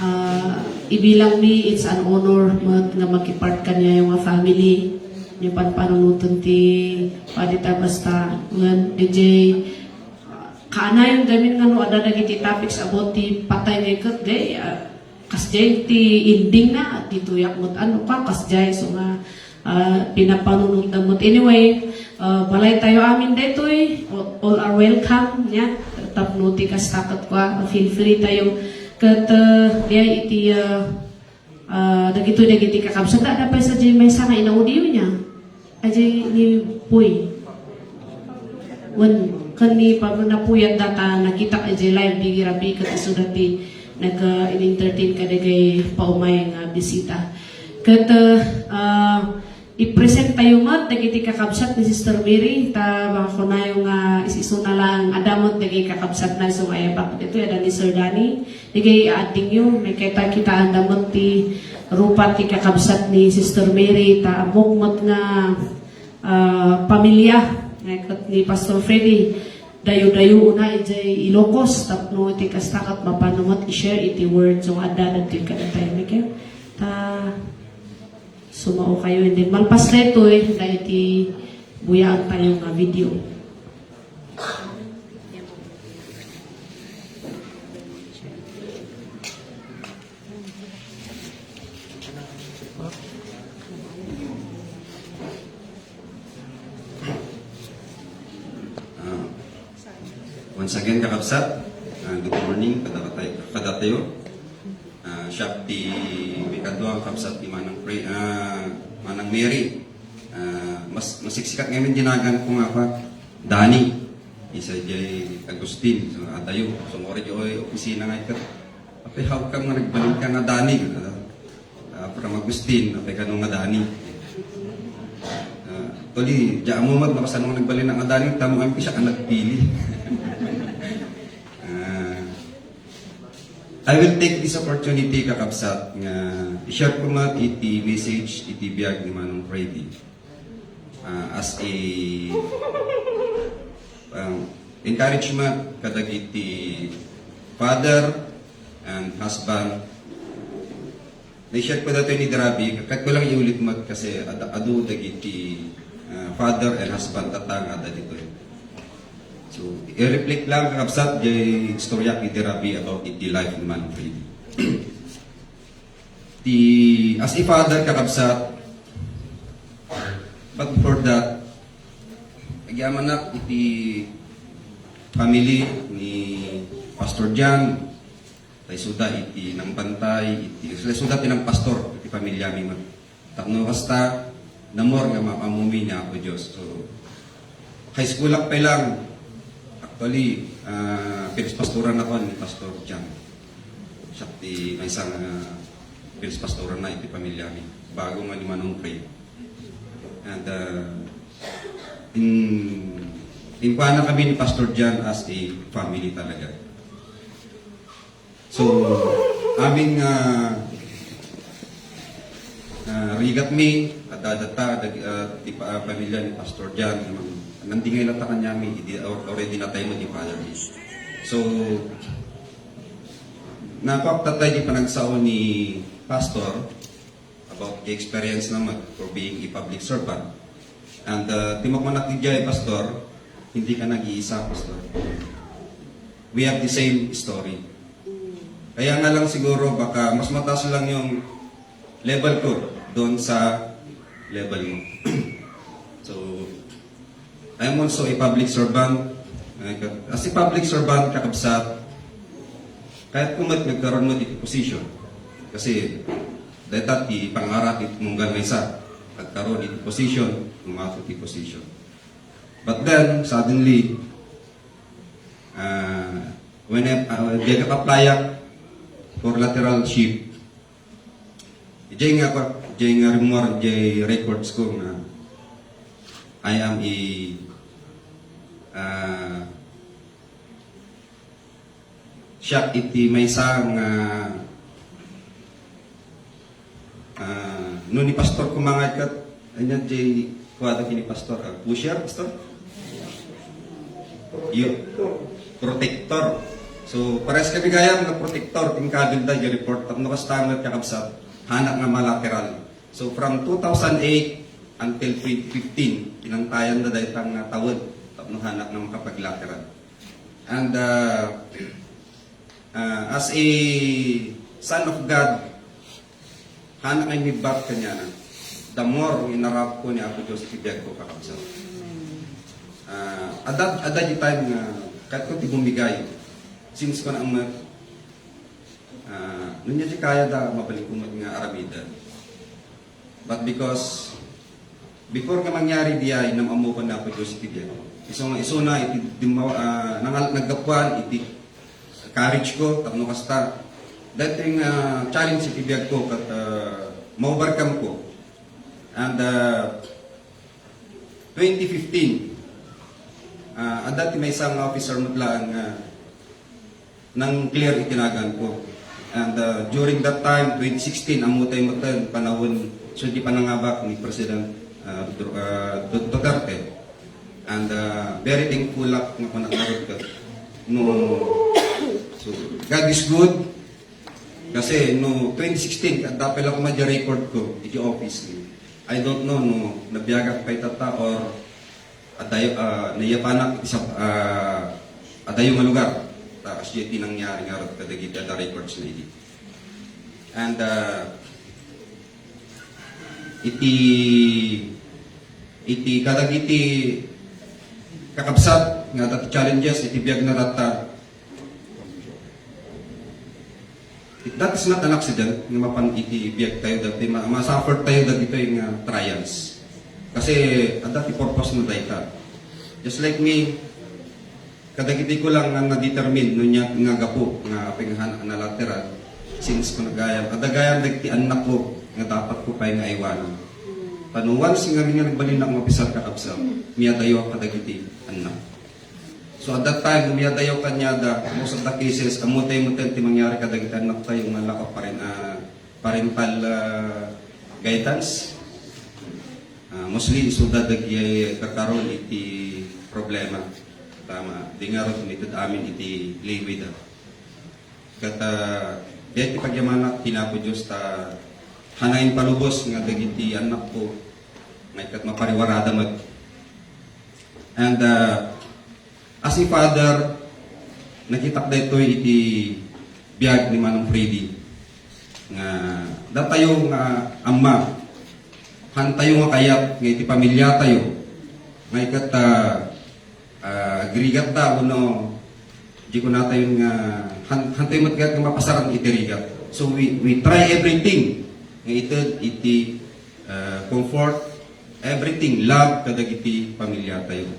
Ah, ibilang mi, it's an honor met nga makipart kaniayo nga family. Ni panpanunoten ti padi ta basta ngem diay, ah, kaanayon gamin nga no adda dagiti topics about ti patay nga iket, gay, ah, Kasdiay ti ending na, ditoyak met ano ka, kasdiay, so nga, ah, pinapanunotda met. Anyway, ah, balay tayo amin daytoy, all, all are welcome, nia, tapno ti kasta ket kua, feel free tayo. Ket, ah, diay iti, ah, ah, dagitoy dagiti kakabsat, adda pay sadiay maysa nga inaudioyo, nia. Ajay ni Puy. Wen, ken ni Pablo, napuyat data, nakitak ajay live, di rabii ket isu dati nag, ah, in-entertain kadagay paumay nga bisita. Ket, ah, ah, i-present tayo met dagiti kakabsat ni Sister Mary, ta baka kunayo nga is-isuna lang, adda met dagiti kakabsat na isu nga ayabak ditoy, adda ni Sir Danny. Dagay addingyo, may kita-kitaan da met ti rupa ti kakabsat ni Sister Mary, ta ammok met nga, ah, pamilia, nga ket ni Pastor Freddy, dayo-dayo una idiay Ilocos, tapno iti kasta ket mapano met i-share iti word, so adda dagitoy kadatayo, okay? Ta, sumao kayo, and then malpas daytoy, da iti buyaan tayo nga video. Ah, once again, kakabsat, ah, good morning kadakatay-, kadatayo. Ah, siak ti ikadua nga kabsat ni Manang Pre-, ah, Manang Mary. Ah, mas-, masiksikat ngamin dinagan ko nga pa, Dani. Isa jay Agustin, so, adayo. So, mori jay opisina nga iket. Apay, how come nga nagbalin ka nga Dani? Ah, from Agustin, apay kano nga Dani? Ah, actually, di mo met nakasano nga nagbalin nga Dani, tamo ang siak nga nagpili. Ah, I will take this opportunity, kakabsat, nga i-share ko met iti message iti biag ni Manong Freddy. Ah, as a, um, encouragement kadagiti father and husband, na-share ko datoy ni Dirabi, ket ko lang iulit met kasi ad-, adu dagiti, ah, father and husband tatta nga adda ditoy. So, i-reflect lang, kakabsat, jay istorya ni Dirabi about iti life ni Manong Freddy. Ti, as a father, kakabsat, but before that, agyamanak iti family ni Pastor John. Tay suda iti nangbantay, iti, tay suda ti nangpastor iti pamiliami met. Tapno kasta, namor nga maammomi ni Apo Dios. So, high school ak pay lang. Actually, ah, pinispastoran ako ni Pastor John. Siak ti maysa nga pinispastoran na iti pamiliami. Bago nga ni Manong Fred. And, ah, in, inkuana kami ni Pastor John as a family talaga. So, amin nga, ah, rigat mi, at adata, dag-, ah, ti pa-, pamilya ni Pastor John, nang-, nandingay lang ta kaniami, idi al-, already natay mo ti father mi. So, nakuak tatay di panagsao ni Pastor, about the experience naman for being a public servant. And, uh, timakmanak ni Jay, Pastor, hindi ka nag-iisa, Pastor. We have the same story. Kaya nga lang siguro, baka mas mataas lang yung level ko doon sa level mo. So, I am also a public servant. As a public servant, kakabsat, kayat ko met nagkaroon mo iti position. Kasi, dayta ti pangarap iti munggan maysa. Nagkaroon iti position, umato iti position. But then, suddenly, uh, when I, uh, di nag-apply for lateral shift, Diay nga, diay nga rumor, diay records ko nga I am a, ah, siak iti maysa nga, ah, no ni pastor ko mangaykat, anya diay kuada kini pastor, ah, pusher, pastor? Yo, protector. So, pares kami gayam nga protector, ti inkabilda, diay report. Tapno kasta met, kakabsat, hanak nga malateral. So, from two thousand eight until twenty fifteen, pinantayan na dayta nga tawen tapno hanak nga makapaglateral. And, uh, uh, as a son of God, hanak nga imibbat kaniana. The more nga inarap ko ni Apo Dios iti biag ko, kakabsat. Uh, adda, adda di time nga, ket ko ti bumigay. Since ko na ang, uh, nunya di kaya da, mabalik ko nga aramiden. But because, before nga mangyari diay, inam-ammokon ni Apo Dios iti biag. Isu nga, isuna, iti dimma-, ah, nangal-, naggapuan, iti courage ko, tapno kasta. Daytoy nga, ah, challenge iti biag ko, ket, ah, ma-overcome ko. And, ah, twenty fifteen, ah, adda ti maysa nga officer met laeng nga nang-clear iti nagan ko. And, uh, during that time, twenty sixteen, ammo tayo matan, panahon, so di panangabak ni President, uh, Dr-, uh, Du-, Duterte. And, uh, very thankful ak nga panaglarod ka. No, so, God is good. Kasi no twenty sixteen, kadapel ako madya record ko, iti office ni. I don't know no nabiagak pay tatta or adayo, ah, naiyapanak iti sab-, ah, adayo nga lugar. Ta, kasdiay ti nangyari ngarud kadagiti adda records na idi. And, ah, iti, iti kadagiti kakabsat nga adda ti challenges iti biag na tatta, That is not an accident nga mapan iti biag tayo dagiti ma-, ma-suffer tayo dagitoy nga trials. Kasi adda ti purpose na dayta. Just like me, kadagiti ko lang nga na-determine no nia nga gapu nga apay nga hanak nga lateral, since ko nagayam, adda gayam dagiti annak ko nga dapat ko pay nga aywanan. Ta no once nga, nga nagbalin ako nga opisar, kakabsat, miyadayo kadagiti annak. So, at that time, umiyadayo kaniada, most of the cases, ammo tayo met ti mangyari kadagiti annak tayo nga lack of paren-, ah, parental, ah, guidance. Ah, Mostly, isuda dagiti kakaron iti problema. Tama, di ngarud umited amin iti liwida. Ket, ah, diay ti pagyamanak ti Apo Dios ta hanay impalubos nga dagiti annakko, nga ket mapariwarada met. And, ah, as a father, nakitak daytoy iti biag ni Manong Freddy nga datayo nga amma, hantayo nga kayat nga iti pamiliatayo, nga ket, ah, ah, agrigat ta, wenno di kunatayon nga han-, hantayo met kayat nga mapasaran iti rigat. So we, we try everything nga ited iti, ah, comfort, everything, love kadagiti pamiliatayo.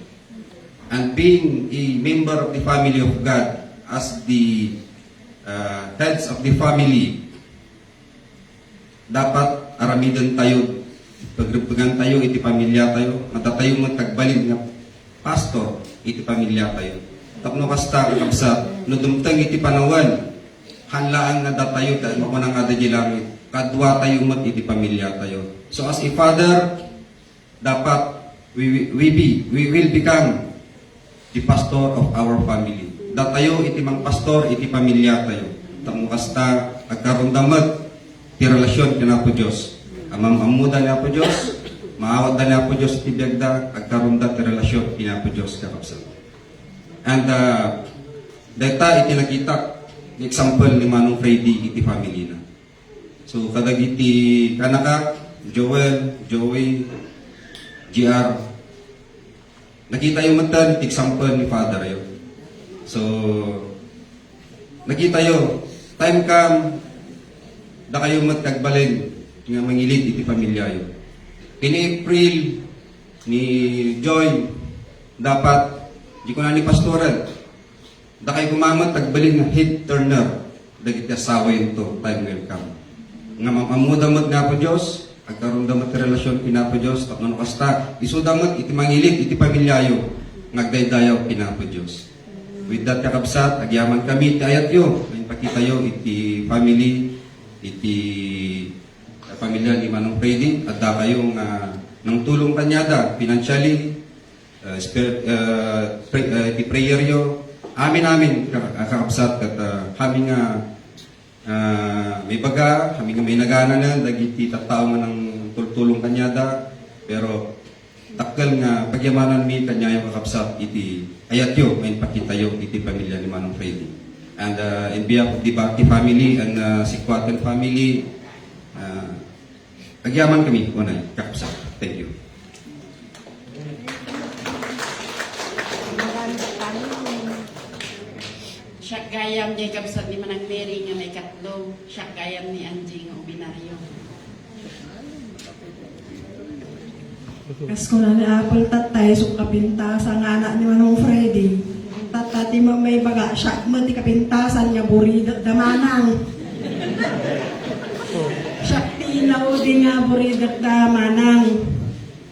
And being a member of the family of God, as the, ah, heads of the family, dapat aramidentayo, pagrebbengantayo iti pamiliatayo, nga datayo met ti agbalin nga pastor iti pamiliatayo. Tapno kasta, kakabsat, no dumteng iti panawen, han laeng nga datayo, ta makuna nga adda di langit, kaduatayo met iti pamiliatayo. So, as a father, dapat we, we, we be, we will become the pastor of our family. Datayo iti mangpastor iti pamiliatayo. Tapno kasta, agkaronda met ti relasyon ken Apo Dios. Amam-ammoda ni Apo Dios, maawatda ni Apo Dios iti biagda, agkaronda ti relasyon ken Apo Dios, kakabsat. And, ah, dayta iti nakitak nga example ni Manong Freddy iti family na. So, kadagiti kanakak, Joel, Joey, G R, nakitayo met ti example ni Father yo. So, nakitayo, time come, dakayo met ti agbalin nga mangilid iti pamiliayo. Ken ni April, ni Joy, dapat, di ko na ni pastoran, dakayo koma met ti agbalin nga head turner dagiti asawayo, time will come. Nga mam-ammoda met ni Apo Dios, agkaronda met ti relasyon ken Apo Dios, tapno no kasta, isuda met iti mangilid iti pamiliayo nga agdaydayaw ken Apo Dios. With that, kakabsat, agyaman kami iti ayatyo nga impakitayo iti family, iti pamilia ni Manong Freddy. Addakayo nga nangtulong kaniada financially, uh, spirit, uh, pray-, uh, iti prayer yo. Amin, amin, ka-, kakabsat, ket, uh, kami nga, uh, maibaga, kami nga mainagananen dagiti tattao nga nangtultulong kaniada. Pero dakkel nga pagyamananmi kaniayo, kakabsat, iti ayatyo nga impakitayo iti pamilia ni Manong Freddy. And, uh, in behalf of the Baki family and, uh, Sicuatan family, uh, agyaman kami, unay, kakabsat. Thank you. Siak gayam diay kabsat ni Manang Mary nga maikatlo. Siak gayam ni Angie nga obinario. Kas kuna ni Apple, tatta, isok kapintasan nga anak ni Manong Freddy. Tatta ti ma-, maibaga, siak met ti kapintasan nga buridek da manang. Siak ti inaudi nga buridek da manang.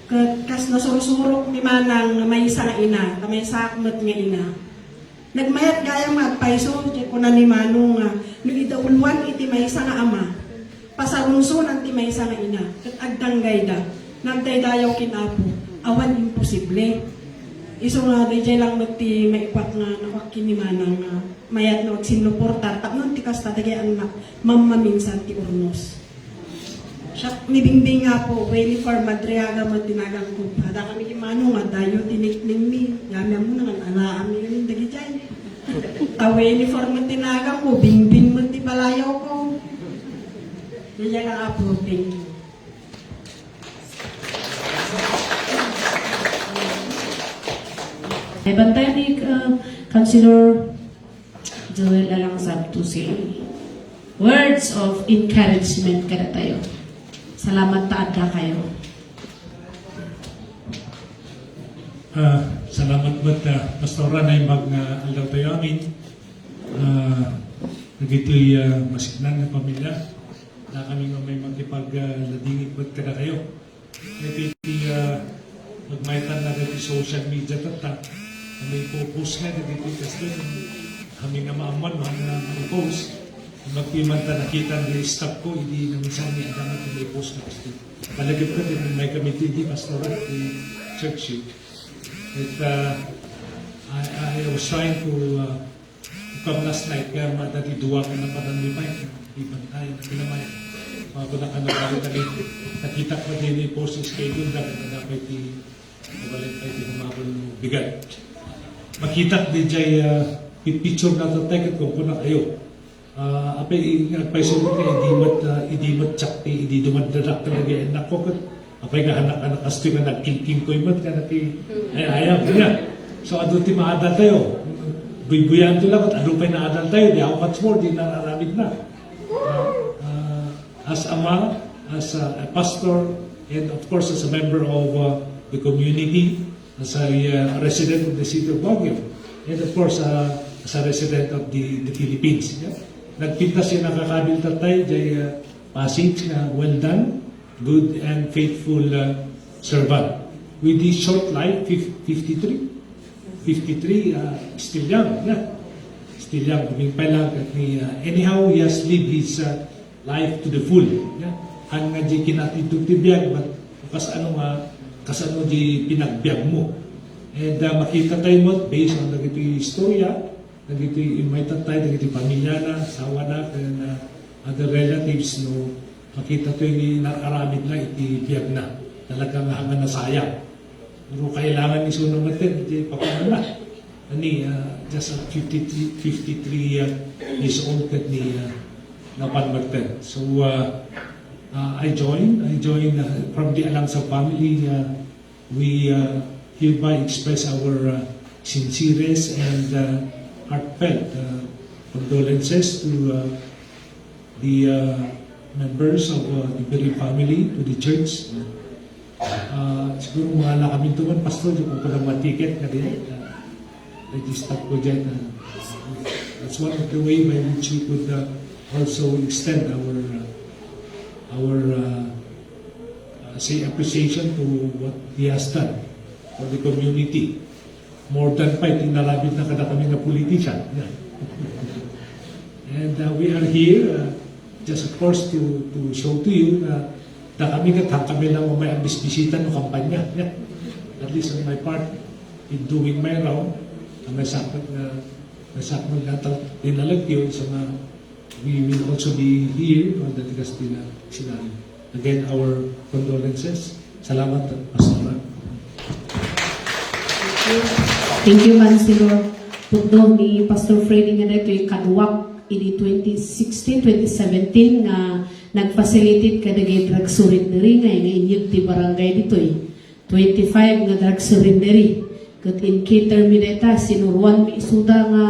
Ket kas nasursurok ni manang nga maysa nga ina, ta maysaak met nga ina. Nagmayat gayam nga agpayso, ket kuna ni Manong nga, no idauloan iti maysa nga ama, pasarunsonan ti maysa nga ina, ket agdanggayda, nga agdaydayaw ken Apo, awan imposible. Isu nga, daydiay lang met ti maipaak nga nakuak ken ni Manang nga mayat no agsinnuportar, tapno ti kasta, dagiti annak, mammaminsan ti urnos. Siak ni Bingbing nga po, Winnie for Madriaga met ti naganko. Adda kami ni Manong nga dayo ti nickname mi. Yami ammo nga alaami ngamin dagijay. Ta Winnie for met ti naganko, Bingbing met ti palayaw ko. Daydiay lang, Apo, thank you. Ay, bantay ni, uh, Councilor Joel Alang Sabto, say words of encouragement kadatayo. Salamat ta addakayo. Ah, salamat met, ah, Pastora, naimbag nga aldawtayo amin. Ah, dagitoy, ah, masiknan nga pamilya, dakami nga may makipag, ah, ladingit met kadakayo. Iti, ah, nagmaytan na dagiti social media tatta. May focus nga dagiti kastoy. Kami nga maamman, no, nga i-post. Magpiman ta nakitan di staff ko, idi naminsan ni Adam at may post na gusto. Palagip ko din may committee di pastoral, di church, eh. It, uh, I, I was trying to, uh, to come last night, kaya madati dua ka na padan lima, eh. Di bantay, na kinamay. Mga ko na ka na balik na dito. Nakita ko din yung post schedule, dapat na dapat di, balik pa yung mga bigat. Makita ko di jay, uh, picture na to, take it kung kuna kayo. Ah, apay, i-, agpayso met nga idi met, ah, idi met siak ti, idi dumaddadak talaga, eh, nako, ket apay nga anak-anak, kastoy nga nagkingkingkoy met nga naki-, ay, ayaw, kanya. So, adu ti maadal tayo. Buybuyanto lang, ket adu pay naadal tayo, di how much more, di nararamid na. Ah, as a man, as a, a pastor, and of course, as a member of, uh, the community, as a, uh, resident of the city of Baguio, and of course, uh, as a resident of the, the Philippines. Yeah? Nagpintas yung nakakabil tatay, jay, uh, passage nga, "Well done, good and faithful, uh, servant." With this short life, fif-, fifty-three? Fifty-three, uh, still young, yeah. Still young, I mean, pa lang, ni, uh, anyhow, he has lived his, uh, life to the full. Yeah? Haan nga di kinatidto ti biag, but kasano nga, kasano di pinagbiag mo. And, uh, makita tayo mo, based on dagiti istorya, dagiti immay tatay, dagiti pamilyana, asawana, ken, uh, other relatives, no, makita tayo ni naaramid na iti biag na. Talaga nga hanggang nasayang. Pero kailangan ni Suno nga ten, iti papanganak. Ani, ah, just a fifty-three, fifty-three, ah, years old ket ni, ah, napan met ten. So, ah, ah, I join, I join, ah, from the Alangsa family, ah, we, ah, hereby express our, ah, sincerest and, ah, heartfelt, ah, condolences to, ah, the, uh, members of, uh, the bereaved family to the church. Uh, siguro mga lakam ito man, Pastor, di ko pala matiket na din. Uh, register ko dyan. Uh, that's one of the way by which we could, uh, also extend our, uh, our, uh, uh, say, appreciation to what he has done for the community. More than five, inarabid na kada kami nga politician. Yeah. And, uh, we are here, uh, just of course to, to show to you na, na kami kat kami lang may ambis bisita no kampanya. Yeah. At least on my part, in doing my round, na may sakot na, may sakot na tal-, tinalagyo sa mga We will also be here on the Legazpi na scenario. Again, our condolences. Salamat, Pastor. Thank you, Councilor. Pudno ni Pastor Freddy nga daytoy kaduak idi twenty sixteen, twenty seventeen nga nag-facilitate kadagiti drug surrendery nga, nga inyeg ti barangay ditoy. Twenty-five nga drug surrendery. Ket in-cater mi dayta, sinuroan mi isuda nga,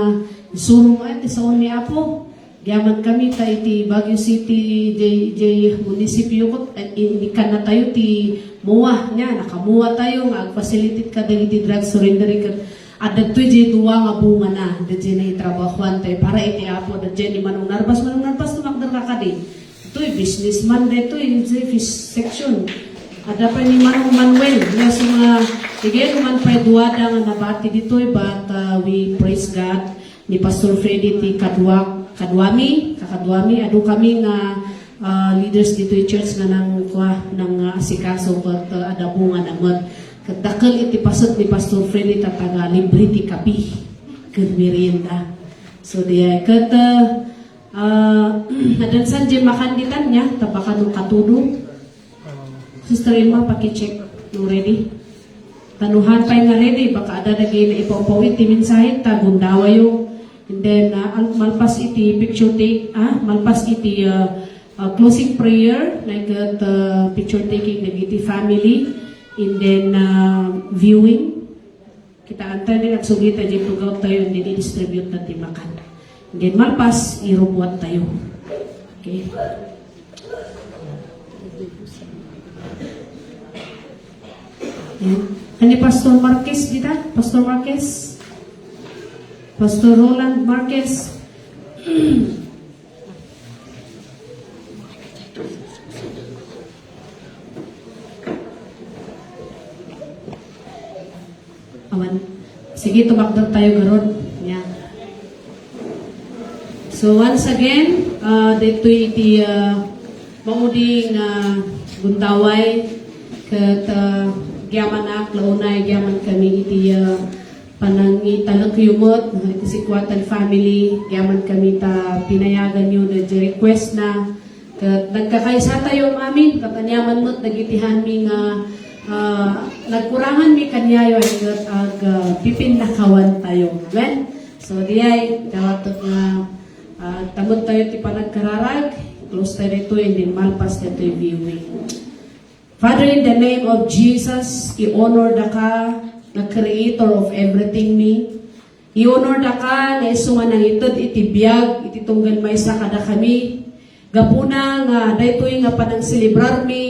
"Isuro nga ti saon mi, Apo." Diaman kami ta iti Baguio City, jay, jay munisipio ket, eh, in-, ikannatayo ti MOA, nia, naka-MOA tayo nga ag-facilitate kadagiti drug surrendery ket adda daytoy jay dua nga bungana, dayjay naitrabahoan tayo para iti Apo, dayjay ni Manong Narbas, Manong Narbas, tumakder ka kadi. Daytoy, businessman daytoy, daytoy fish section. Adda pay ni Manong Manuel, nga so nga, sige, numan pay duada nga nabati ditoy, but, uh, we praise God ni Pastor Freddy ti kadua, kaduami, kakaduami, adu kami nga, uh, leaders ditoy church nga nang, kua, nang, uh, asikaso ket, uh, adda bunga na met. Ket dakkel iti paset ni Pastor Freddy ta taga libre ti kape ken merienda. So, di, ket, uh, Ah, nadansan jay makan ditan nia, ta baka no katudo. Sister Irma, paki-check no ready. Ta no haan pay nga ready, baka adda dagiti naipawpaw iti mensahe, ta gundawayo. And then, ah, al-, malpas iti picture take, ah, malpas iti, ah, ah, closing prayer, like, ah, picture taking dagiti family, and then, ah, viewing. Kitaentayo nga agsugitayo diay tugaw tayo, and then i-distribute na ti makan. And then malpas, irubuat tayo. Okay. Ayan. Ani Pastor Marquez dita? Pastor Marquez? Pastor Roland Marquez? Awan. Sige, tumakder tayo garud. Yeah. So once again, Ah, daytoy iti, ah, maudi nga gundaway ket, ah, agyamanak la unay, agyaman kami iti, ah, panangitalekyo met, ah, iti sikuatan family, agyaman kami ta pinayaganyo daydi request na. Ket nagkakaisa tayo amin, ket aniaman met dagiti hanmi nga, ah, nagkurangan mi kaniayo, ket ag, ah, pipinnakawan tayo. Amen? So, diay, dawatek nga, ah, tamod tayo ti panagkararag, close tayo dito, and then malpas tayo viewing. Father, in the name of Jesus, i-honor daka nga creator of everything mi. I-honor daka nga isu nga nangited iti biag iti tunggal maysa kadakami. Gapuna nga daytoy nga panangselebrarmi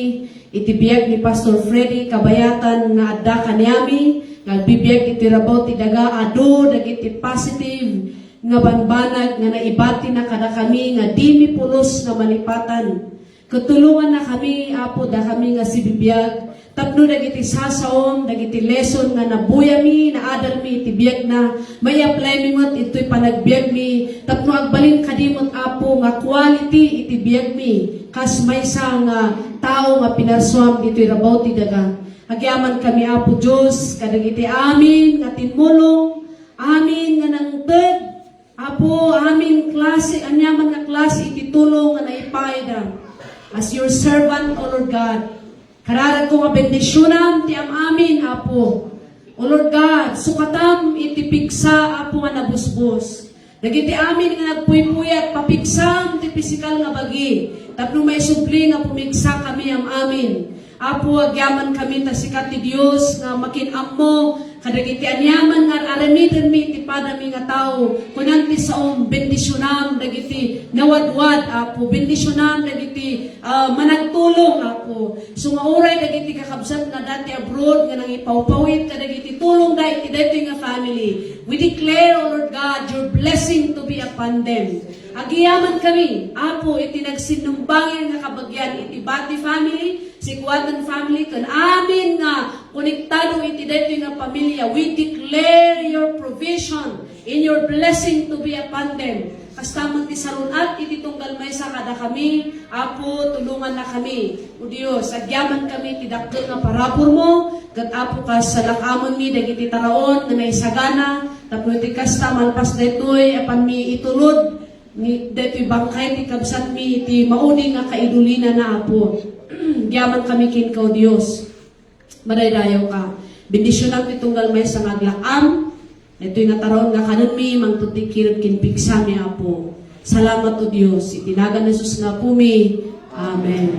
iti biag ni Pastor Freddy Kabayatan nga adda kaniami, nga agbibiag iti rabaw ti daga, adu dagiti positive nga bambanag nga naibatina kadakami nga dimi pulos nga malipatan. Ket tulongannakami, Apo, dakami nga sibibiag, tapno dagiti sasaom, dagiti lesson nga nabuyami, naadalmi iti biagna, mai-applymi met iti panagbiagmi, tapno agbalin kadi met, Apo, nga quality iti biagmi, kas maysa nga tao nga pinarsuam ditoy rabaw ti daga. Agyamankami, Apo Dios, kadagiti amin nga timmulong, amin nga nangted, Apo, amin klase, aniaman nga klase iti tulong nga naipayda. As your servant, O Lord God, kararagko nga bendisyonam ti am-amin, Apo. O Lord God, sukatam iti pigsa, Apo, nga nabusbos. Dagiti amin nga nagpuy-puyat, papigsam ti pisikal nga bagi. Tapno maisubli nga pumigsa kami am-amin. Apo, agyamankami ta sika ti Dios nga makin-ammo kadagiti aniaman nga ar-aramidenmi iti padami nga tao. Kunan ti saom, bendisyonam dagiti nawadwad, Apo. Bendisyonam dagiti, ah, managtulong, Apo. So nga uray dagiti kakabsat nga dati abroad nga nangipawpawit kadagiti tulongda iti daytoy nga family. We declare, O Lord God, your blessing to be upon them. Agyamankami, Apo, iti nagsinumbangir nga kabagian iti Bati family, Sikuatan family, ken amin nga konektado iti daytoy nga pamilya, we declare your provision and your blessing to be upon them. Kasta met ti sarun-at iti tunggal maysa kadakami, Apo, tulongannakami. O Dios, agyamankami iti dakkel nga paraburmo, ket Apo, kas salak-amenmi dagiti taraon nga naisagana, tapno iti kasta, malpas daytoy, apanmi itulod, ni, daytoy bangkay ti kabsatmi iti maudi nga kaidulinana, Apo. Agyamankami kenka, O Dios. Madaydayawka. Bendisyonam ti tunggal maysa nga aglak-am. Daytoy nga taraon nga kanenmi, mangted ti kirem ken pigsami, Apo. Salamat, O Dios. Iti nagan Jesus nga Apomi. Amen.